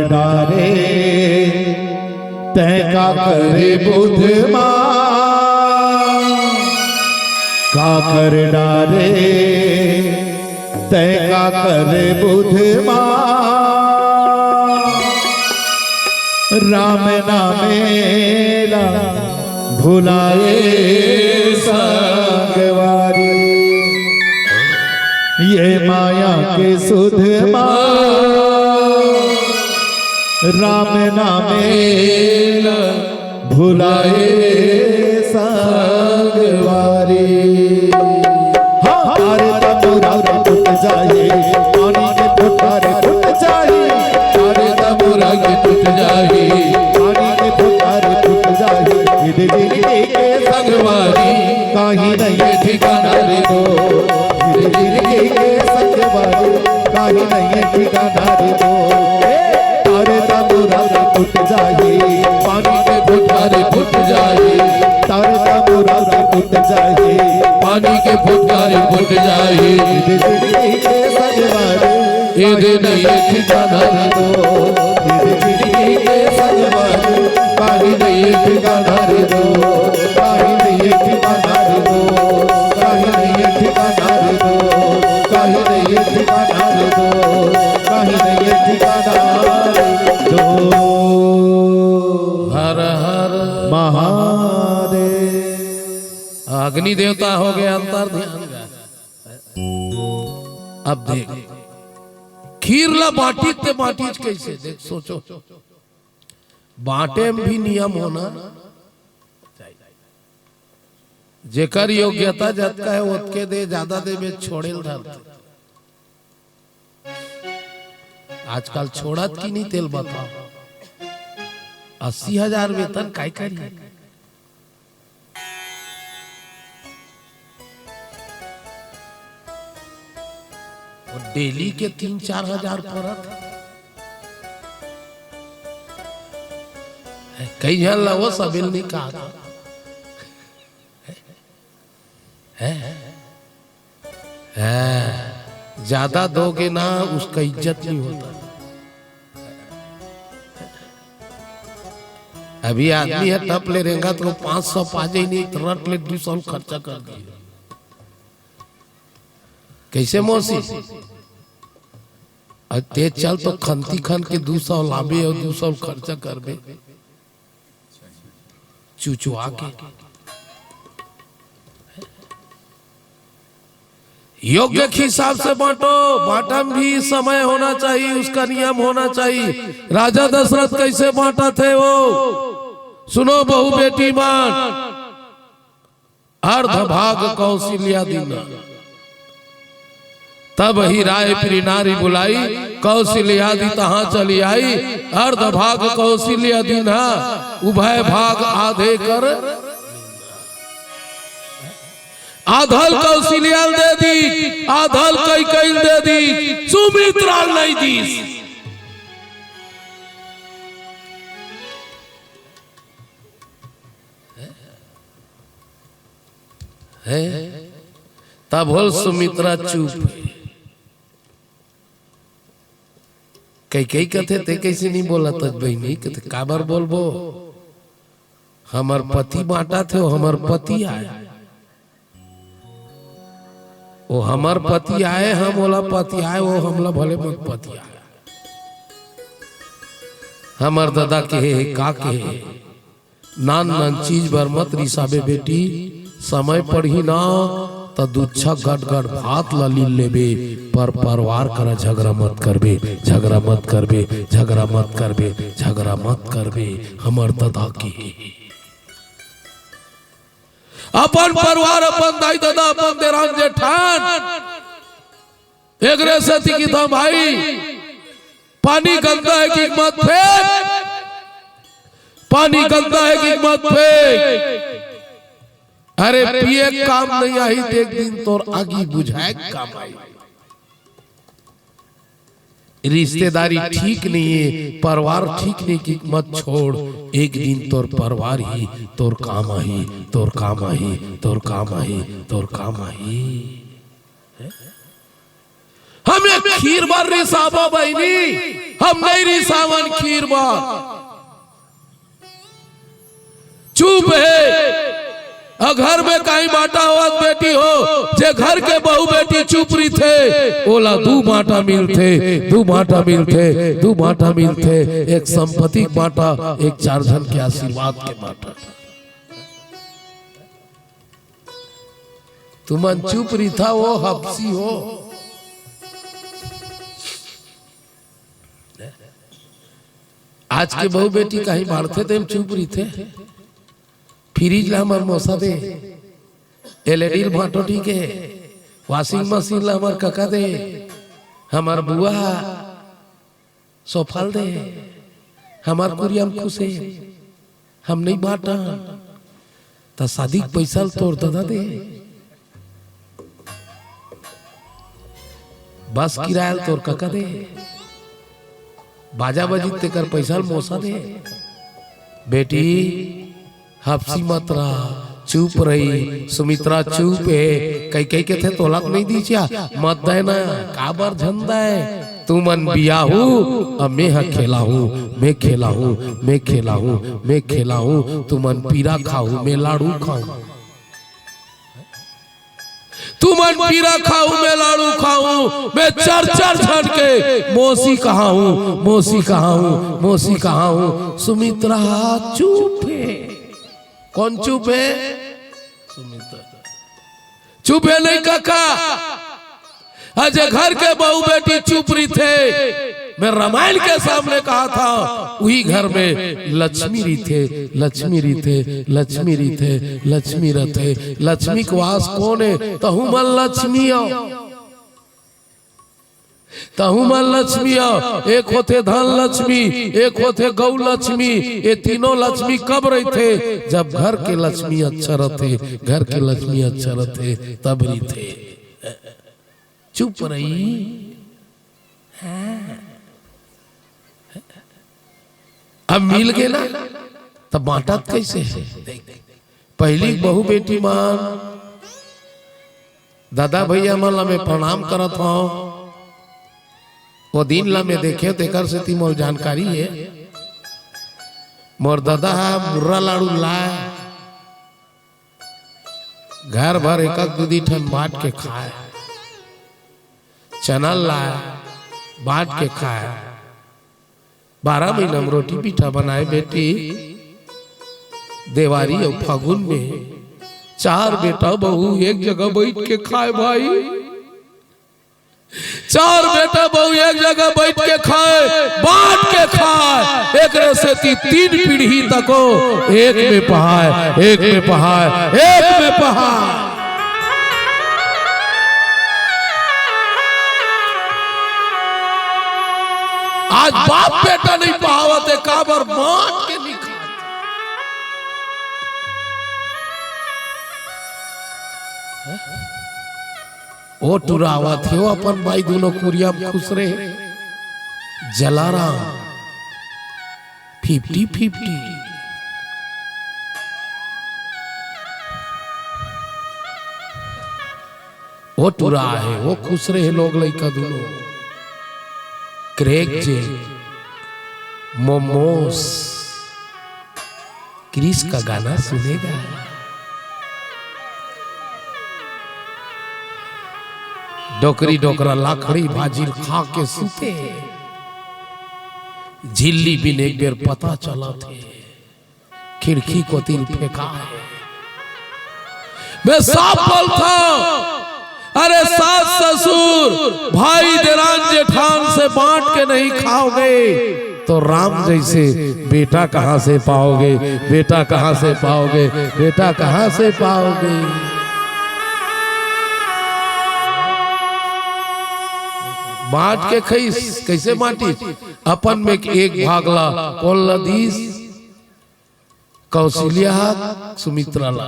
डारे तैं काकर बुध मा, काकर डारे तैं काकर बुध मा। राम नामे ला भुलाए संगवारी, ये माया के सुध मा। राम नामे ला भुलाए संगवारी। हाँ, अरे तमुरा रे टूट जाए, पानी के फुहारे फूट जाए। अरे तमुरा रे टूट जाए, पानी के फुहारे फूट जाए। इदे जिंदगी के संगवारी, काहीं नहीं ठिकाना रे दो। इदे जिंदगी के संगवारी, काहीं नहीं ठिकाना रे दो। ए, अरे तमुरा रे टूट जाए, पानी के फुहारे फूट जाए। अरे तमुरा रे टूट जाए, पानी के फुहारे फूट जाए। इदे जिंदगी के संगवारी, इदे नहीं ठिकाना रे दो। इदे जिंदगी के संगवारी, काहीं नहीं ठिकाना रे दो। काहीं नहीं ठिकाना रे दो। काहीं नहीं ठिकाना रे दो। काहीं नहीं ठिकाना रे दो। काहीं नहीं ठिकाना रे दो। हर हर महादेव। अग्नि देवता हो गए अंतर ध्यान। अब देख, खीर ला बांटिस ते बांटिस कइसे? देख, सोचो, बांटे में भी नियम होना चाहिए। जेकर योग्यता जतका हे, ओतके दे, जादा देबे, छोड़े ल धरथे। आजकल छोड़त कि नहीं, तेला बताओ। अस्सी हजार वेतन काय करी? वो डेली के तीन चार हजार परत हे। कई झन ला वो सबेल नहीं कहा था। हैं? हैं? ज्यादा दोगे ना, उसका इज्जत नहीं होता। अभी आदमी हे टप ले रेंगा तो पाँच सौ पा जाए नहीं तो रट ले दू सौ खर्चा कर दिए। कइसे मौसी? अउ तेज चल तो खंती खन के दू सौ लाबे अउ दू सौ खर्चा करबे। चुचुआ के। योग्य के हिसाब से बांटो, बांटन भी समय होना चाहिए, उसका नियम होना चाहिए। राजा दशरथ कइसे बांटत हे वो? सुनो बहु बेटी मन, अर्ध भाग कौशल्या दीन्हा। तब ही राय प्रिय नारी बुलाई, कौशल्या दी तहाँ चली आई। अर्ध भाग कौशल्या दीन्हा, उभय भाग आधे कर। आधल कौशल्या ल दे दीस, आधल कैकई ल दे दीस, सुमित्रा ल नहीं दीस। हैं? तब होल सुमित्रा चुप। कैकई कथे, "ते कइसे नहीं बोलत हस बहिनी?" कथे, "काबर बोलबो? हमर पति बांटत हे, वो हमर पति आय। वो हमर पति आय, हम ओला पति आय, वो हमला भले मत पति आय।" हमर ददा कहे हे, का कहे हे? नान नान चीज बर मत रिसाबे बेटी, समय पड़ही ना त दुच्छा गटगट भात ला लील लेबे, पर परवार करा झगरा मत करबे, झगरा मत करबे, झगरा मत करबे, झगरा मत करबे। हमर ददा कहे हे। अपन परवार, अपन दाई ददा, अपन देरान जेठान, एकरे सेती किथंव भाई, पानी गंदा हे कि मत फेंक, पानी गंदा हे कि मत फेंक। अरे पिए के काम नहीं आही, त एक दिन तोर आगी बुझाए के काम आही। रिश्तेदारी ठीक नहीं हे, परवार ठीक नहीं कि मत छोड़, एक दिन तोर परवार ही तोर काम आही, तोर काम आही, तोर काम आही, तोर काम आही। हम एक खीर बर रिसाबो बहिनी, हम नहीं रिसावन खीर बर। चुप हे। अ घर में काई बांटा होवत बेटी हो, जे घर के बहू बेटी चुप रहिथे, ओला दू बांटा मिलथे, दू बांटा मिलथे, दू बांटा मिलथे। एक संपत्ति के बांटा, एक चार झन के आशीर्वाद के बांटा। तुमन चुप रहिथा, वो हपसी हो। आज के बहू बेटी कहीं बांटथे तेम चुप रहिथे। फ्रिज ला हमर मोसा दे, एलईडी ल भांटो ठीक हे, वॉशिंग मशीन ला हमर कका दे, हमर बुआ सोफा ल दे, हमर कुरिया म खुश हे, हम नहीं बांटन। त शादी के पैसा ल तोर ददा दे, बस किराया ल तोर कका दे, बाजा बजी तेकर पैसा ल मोसा दे। बेटी, हपसी मत रहा, चुप रही। सुमित्रा चुप हे। कई कई कथे, "तोला तो नहीं दीच्या, मत दे ना, काबर झन दे? तुमन बियाहू, अब मैं ह खेलाहूं, मैं खेलाहूं, मैं खेलाहूं, मैं खेलाहूं। तुमन पीरा खाहू, मैं लाड़ू खाहूं।" तुमन पीरा खाहू, मैं लाड़ू खाहूं, मैं चार चार झन के मौसी कहाहूं, मौसी कहाहूं, मौसी कहाहूं। सुमित्रा चुप हे। कोन चुप हे? सुमित्रा चुप हे नहीं कका। अ जे घर के बहू बेटी चुप रहिथे, मैं रामायण के सामने कहा था, उही घर में लक्ष्मी रहिथे, लक्ष्मी रहिथे, लक्ष्मी रहिथे, लक्ष्मी रहिथे। लक्ष्मी के वास कोन हे? तहू मन लक्ष्मी हो, तहू मन लक्ष्मी हो। एक होथे धन लक्ष्मी, एक होथे गौ लक्ष्मी। ये तीनों लक्ष्मी कब रहिथे? जब घर के लक्ष्मी अच्छा रहिथे, घर के लक्ष्मी अच्छा रहिथे, तब रहिथे। चुप रही। हाँ। अब मिल गे ना, त बांटत कैसे? पहिली बहू बेटी मन, दादा भैया मन ला मैं प्रणाम करत हंव। वो दिन ला मैं देखे, तेकर सेती मोर जानकारी हे। मोर दादा ह मुर्रा लाड़ू लाय, घर भर एक एक दू दू ठन बांट के खाय, चना लाय, बांट के खाय। बारह महीना में रोटी पीठा बनाय बेटी, देवारी अउ फागुन में चार बेटा बहू एक जगह बैठ के खाय भाई। चार बेटा बहू एक जगह बैठ के खाय, बांट के खाय, एकरे सेती तीन पीढ़ी तको एक में पहाय, एक में पहाय, एक में पहाय। आज बाप बेटा नहीं पहावत हे, काबर बांट के नहीं खात। ओ टुरावत हे, ओ अपन बाई दूनों कुरिया म खुश रहे। Jalaram fifty fifty. ओ टुरा हे, ओ खुश रहे लोग लइका दूनों। क्रेक जे मोमोस। क्रिस का गाना सुनेगा। डोकरी डोकरा लाखड़ी भाजी ल खा के सुते। झिल्ली बिन एक बेर पता चलत हे, खिड़की कोती ल फेंकाय। मैं साफ बोलथंव, अरे सास ससुर, भाई देरान जेठान से बांट के नहीं खाओगे तो राम जैसे बेटा कहां से पाओगे, बेटा कहां से पाओगे, बेटा कहां से पाओगे? बांट के खइस, कैसे बांटिस? अपन में एक भाग ला कोन ला दीस? कौशल्या ह सुमित्रा ला,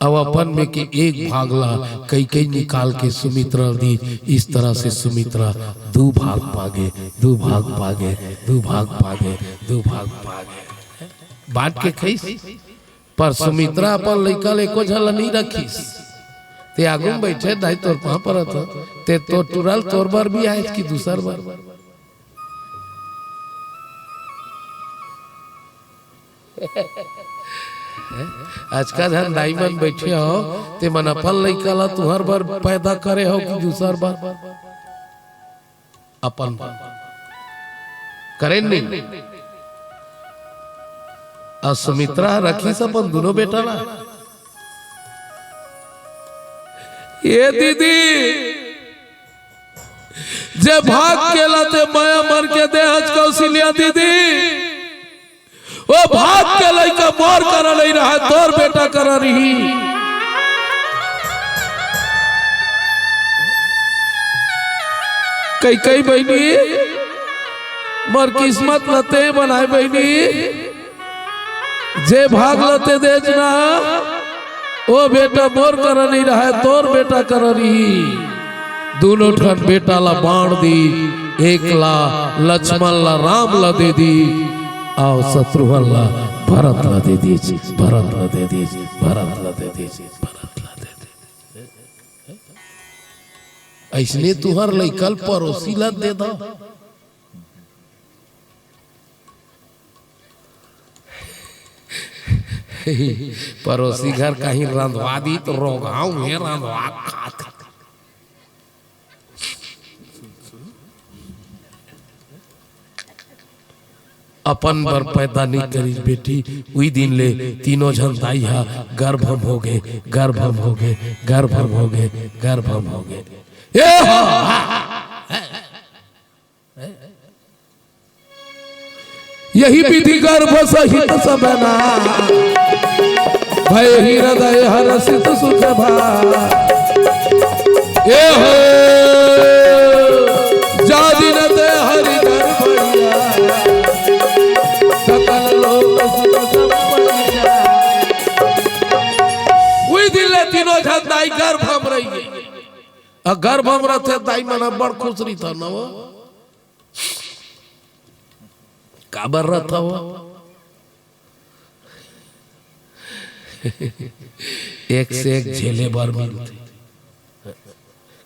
अउ अपन में के एक भाग ला कैकेयी निकाल के सुमित्रा ल दीस। इस तरह से सुमित्रा दू भाग पागे, दू भाग पागे, दू भाग पागे, दू भाग पागे। बांट के खइस, पर सुमित्रा अपन लइका ल एको झन ला नइ रखिस। ते आगू में बइठे, दाई तोर पाँव परत हो, ते तो टुरा ल तोर बर बिहाय कि दूसर बर? अतका झन दाई मन बइठे हो, ते मन अपन लइका ला तुंहर बर पैदा करे हो कि दूसर बर? अपन बर। करे नहीं। अउ सुमित्रा ह रखिस अपन दूनों बेटा ला। ए दीदी, जे भाग के ला ते मया मर के दे हस कौशल्या दीदी, ओ भाग के लइका मोर करा नइ रहय, तोर बेटा करा रही। कई कई बहिनी, मोर किस्मत ल ते बनाय बहिनी, जे भाग ल ते देच ना, ओ बेटा मोर करा नइ रहय, तोर बेटा करा रही। दूनों ठन बेटा ला बांट दीस, एक ला लक्ष्मण ला राम ला दे दीस, अउ शत्रुघ्न ला भरत ला दे दीस, भरत ला दे दीस, भरत ला दे दीस, भरत ला दे दीस। अइसने तुंहर लइका ल परोसी ला दे दव। परोसी घर कहीं रंधवा दीस त रोगहा उहें रंधवा खात। अपन बर पैदा नइ करिस बेटी, उही दिन ले तीनों झन दाई ह गर्भम होगे, गर्भम होगे, गर्भम होगे, गर्भम होगे। ए हो! यही विधि गर्भ सहित सब ना, भय हृदय हर्षित सुख भा। ए हो, जा दिन ते हरि गर्भ लिया, सकल लोक सुख संपन्न किया। उही दिन ले तीनों झन दाई गर्भम रहिगे। अउ गर्भम रथे दाई मन बड़ खुश रहिथे न वो। काबर रथव? एक से एक झेले बर मिलथे।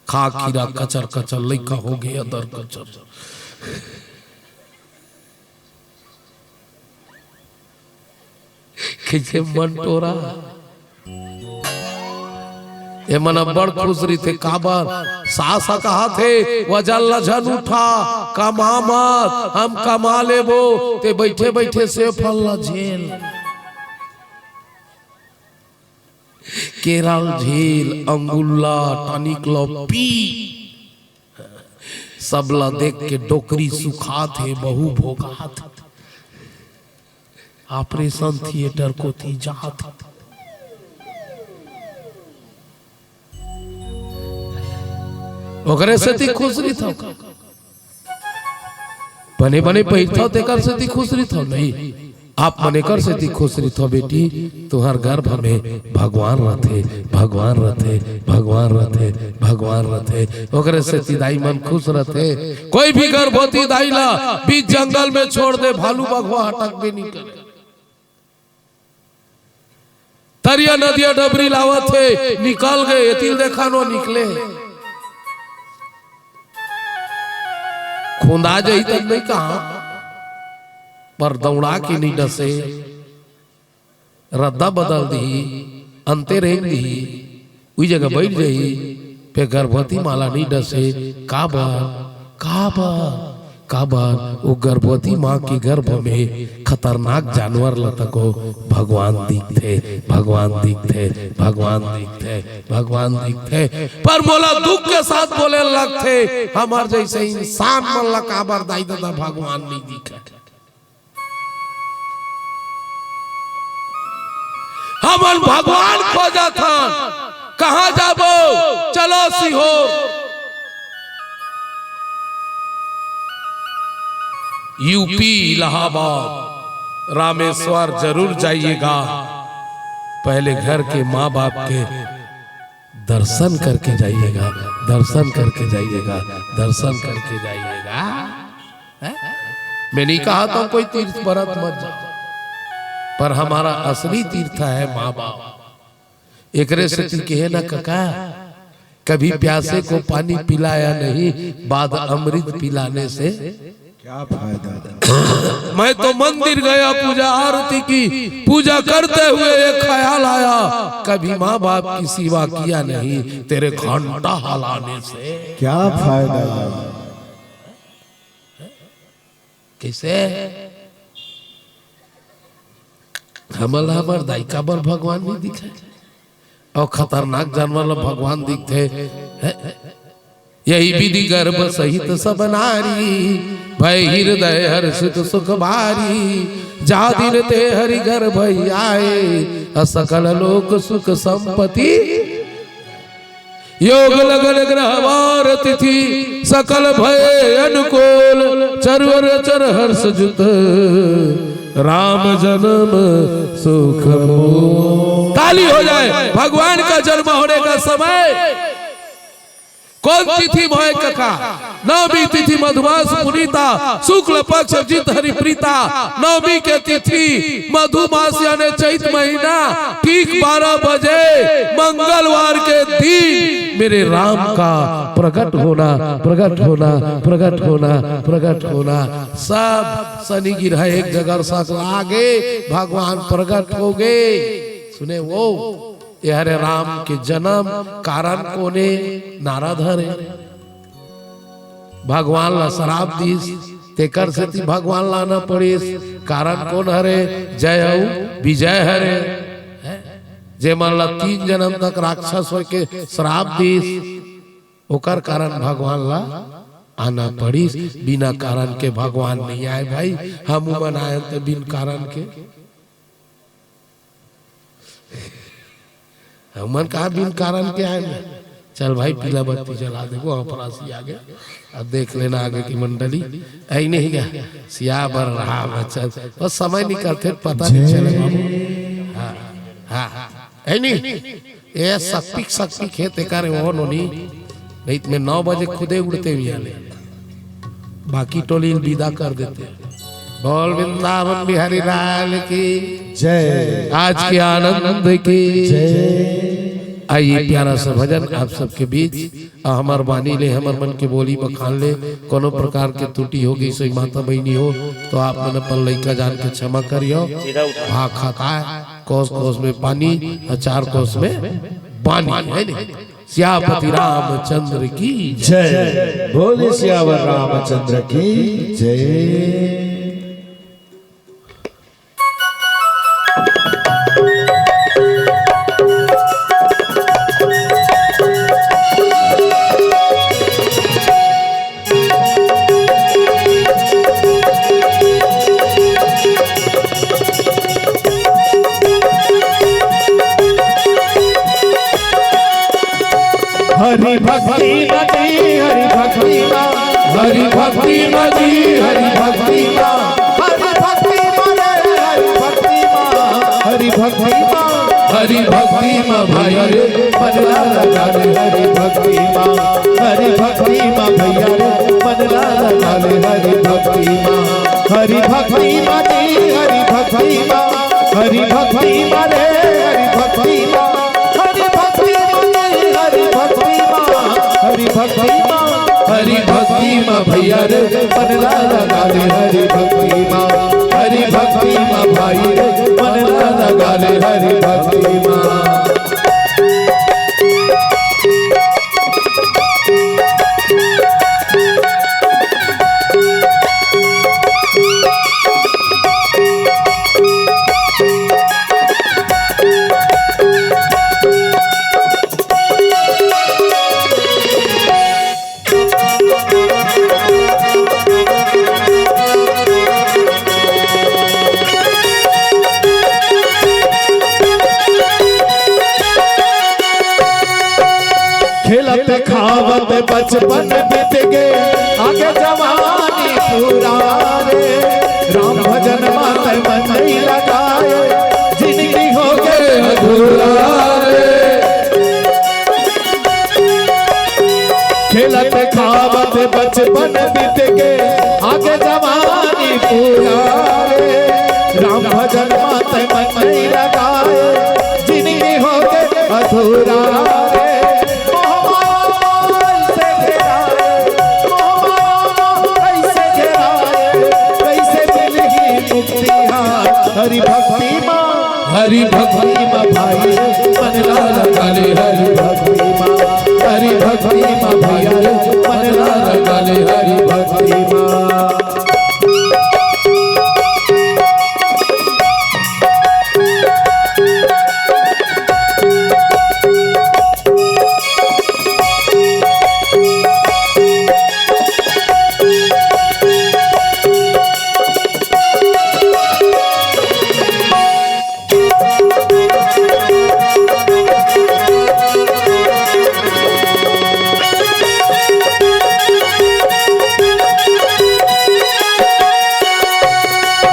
खा खीरा कचर कचर, लइका होगे अदर कचर। कइसे मन टोरा। ए मन अब्बड़ खुश रहिथे, काबर? सास ह कहाथे, "वजन ल झन उठा, कमा मत, हम कमा लेबो, ते बइठे बइठे सेव फल ल झेल, केरा ल झेल, अंगुर ल, टॉनिक ल पी।" सब ल देख के डोकरी सुखात हे, बहू भोगात हे। ऑपरेशन थिएटर कोती जात हे। ओकरे सेती खुश रहिथव का? बने बने पहिरथव तेकर सेती खुश रहिथव? नहीं। आप मन एकर सेती खुश रहिथव बेटी, तुंहर गर्भ में भगवान रथे, भगवान रथे, भगवान रथे, भगवान रथे। ओकरे सेती दाई मन खुश रथे। कोई भी गर्भवती दाई ला बीच जंगल में छोड़ दे, भालू बघवा ह टकबे नइ करे। तरिया नदिया डबरी ल आवत हे, निकल गे, एती ल देखा न निकले। खुंदा जाही तब नइ कहा, पर दउड़ा के नइ डसे, रद्दा बदल दिही, अंते रेंग दिही, उही जगह बइठ जाही, फेर गर्भवती मां ला नइ डसे। काबर? काबर? काबर? वो गर्भवती मां के गर्भ में खतरनाक जानवर ल तको भगवान दिखथे, भगवान दिखथे, भगवान दिखथे, भगवान दिखथे। पर मोला दुख के साथ बोले लगथे, हमर जइसे इंसान मन ला काबर दाई ददा भगवान नइ दिखय? हमन भगवान खोजत हन, कहाँ जाबो? चलो सीहोर, यूपी इलाहाबाद, रामेश्वर जरूर जाइएगा। पहले घर के माँ बाप के दर्शन करके जाइएगा, दर्शन करके जाइएगा, दर्शन करके जाइएगा। हैं? मैं नहीं कहा था कोई तीर्थ बरत मत जाओ, पर हमारा असली तीर्थ है माँ बाप। एकरे सेती कहे ना कका, कभी प्यासे को पानी पिलाया नहीं, बाद अमृत पिलाने से क्या फायदा। मैं तो मंदिर गया, पूजा आरती की, पूजा करते हुए एक ख्याल आया, कभी माँ बाप की सेवा किया नहीं, तेरे घंटा हलाने से क्या फायदा। कइसे? हमन ला हमर दाई काबर भगवान नहीं दिखे? अउ खतरनाक जानवर ला भगवान दिखथे। हैं? यही विधि गर्भ सहित सब नारी, भय हृदय हर्षित सुख भारी। जा दिन ते हरि गर्भ आए, अ सकल लोक सुख संपत्ति। योग लगन ग्रहवार तिथि, सकल भय अनुकूल। चरवर चर हर्ष जुत, राम जन्म सुख मोल। ताली हो जाए। भगवान का जन्म होने का समय कौन तिथि में होय कका? नवमी तिथि मधुमास पुनीता, शुक्ल पक्ष जित हरि प्रीता। नवमी के तिथि मधुमास यानी चैत महीना, ठीक बारह बजे मंगलवार के दिन मेरे राम का प्रकट होना, प्रकट होना, प्रकट होना, प्रकट होना। सब शनि गिरहा एक जगह सक लागे, भगवान प्रकट हो गए। सुने वो, ये हरे राम के जन्म कारण कोने? नारद हरे। भगवान ला श्राप दिस, तेकर सेती भगवान ला आना पड़िस। कारण कोन हरे? जय अउ विजय हरे। हैं? जेमन ला तीन जन्म तक राक्षस होय के श्राप दिस, ओकर कारण भगवान ला आना पड़िस। बिना कारण के भगवान नहीं आए भाई, हम मन आए त बिन कारण के। हमन कहा बिन कारण के आए ना। चल भाई, पीला बत्ती जला देबो, अपरासी आगे। अब देख लेना आगे की मंडली। ऐ नहीं गा, सियावर रामचंद्र। बस समय निकलथे, पता नहीं चले बाबू। हाँ, हाँ, हाँ। ऐ नहीं, ये सकपिक, सकपिक हे, तेकर वो नोनी। नहीं तो मैं नौ बजे खुदे उड़ते हुए आले। बाकी टोली विदा कर देते। बोल वृंदावन बिहारी लाल की जय। आज के आनंद की जय। आइए, प्यारा सा भजन आप सबके बीच। आ, हमर बानी ले, हमर मन के बोली बखान ले, कोनो प्रकार के त्रुटि हो गई, सोई माता बहिनी हो, तो आप मन अपन लइका जान के क्षमा करियो। सीधा उठा। भाग खाता है, कोस कोस में पानी, आ, चार कोस में बानी, है नहीं? सियापति रामचंद्र की जय। बोले सियावर रामचंद्र की जय। हरि भक्ति मा जी, हरि भक्ति मा, हरि भक्ति मा जी, हरि भक्ति मा, हरि भक्ति मा रे, हरि भक्ति मा, हरि भक्ति मा, हरि भक्ति मा भाई रे, मन ला लगा ले हरि भक्ति मा, हरि भक्ति मा भैया रे, मन ला लगा ले हरि भक्ति मा, हरि भक्ति मा जी, हरि भक्ति मा, हरि भक्ति मा रे, हरि भक्ति मा, हरि भक्ति मा जी, हरि भक्ति मा, हरि भक्ति मा, हरि भक्ति मा भैया रे, मन ला लगा ले हरि भक्ति मा, हरि भक्ति मा भाई रे, मन ला लगा ले हरि भक्ति मा। खेलत खावत बचपन बीत गे, आगे जवानी पूरा रे। राम भजन मा तै मन नहीं लगाए, जिंदगी हो गे अधूरा रे। खेलत खावत बचपन बीत गे, आगे जवानी पूरा रे। राम भजन मा तै मन नहीं लगाए, जिंदगी हो गे अधूरा रे। मोह माया हरि भक्ति मा भाई रे, मन ला लगा ले हरि भक्ति मा। हरि भक्ति मा भाई रे, मन ला लगा ले हरि भक्ति मा।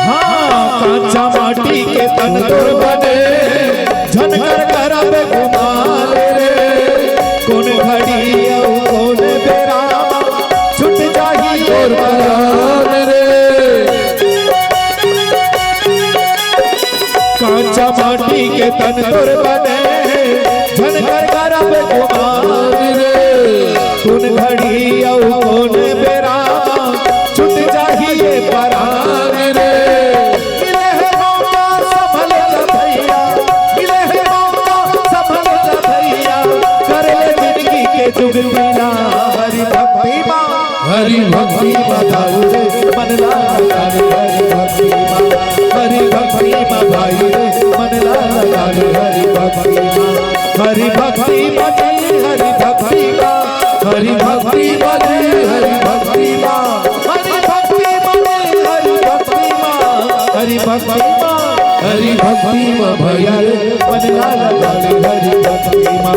हाँ, कांचा माटी के तन तोर बने, झनकर करब गुमान रे। कोन घड़ी अउ कोन बेरा, छूट जाही तोर परान रे। कांचा माटी के तन तोर बने, झनकर करब गुमान रे। कोन घड़ी अउ कोन बेरा, छूट जाही ये परान रे। मिले हे मौका संभल जा भैया, मिले हे मौका संभल जा भैया, कर ले जिंदगी के जुगती ला। हरि भक्ति मा, हरि भक्ति मा भाई रे, मन ला लगा ले हरि भक्ति मा। हरि भक्ति मा भाई रे, मन ला लगा ले हरि भक्ति मा। हरि भक्ति मा, हरि भक्ति मा, हरि भक्ति मा, हरि भक्ति मा, हरि भक्ति मा, हरि भक्ति मा, हरि भक्ति मा, हरि भक्ति मा भैया रे, मन ला लगा ले हरि भक्ति मा।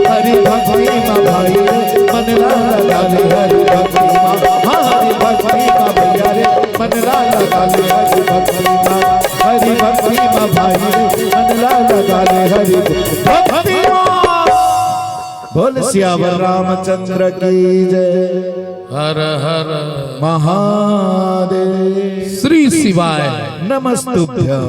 हरि भक्ति मा भाई रे, मन ला लगा ले हरि भक्ति मा। हाँ, हरि भक्ति मा भैया रे, मन ला लगा ले हरि भक्ति मा। हरि भक्ति मा भाई रे, मन ला लगा ले हरि भक्ति मा। बोल सियावर रामचंद्र की जय। हर हर महादेव। श्री शिवाय। नमस्तुभ्यं।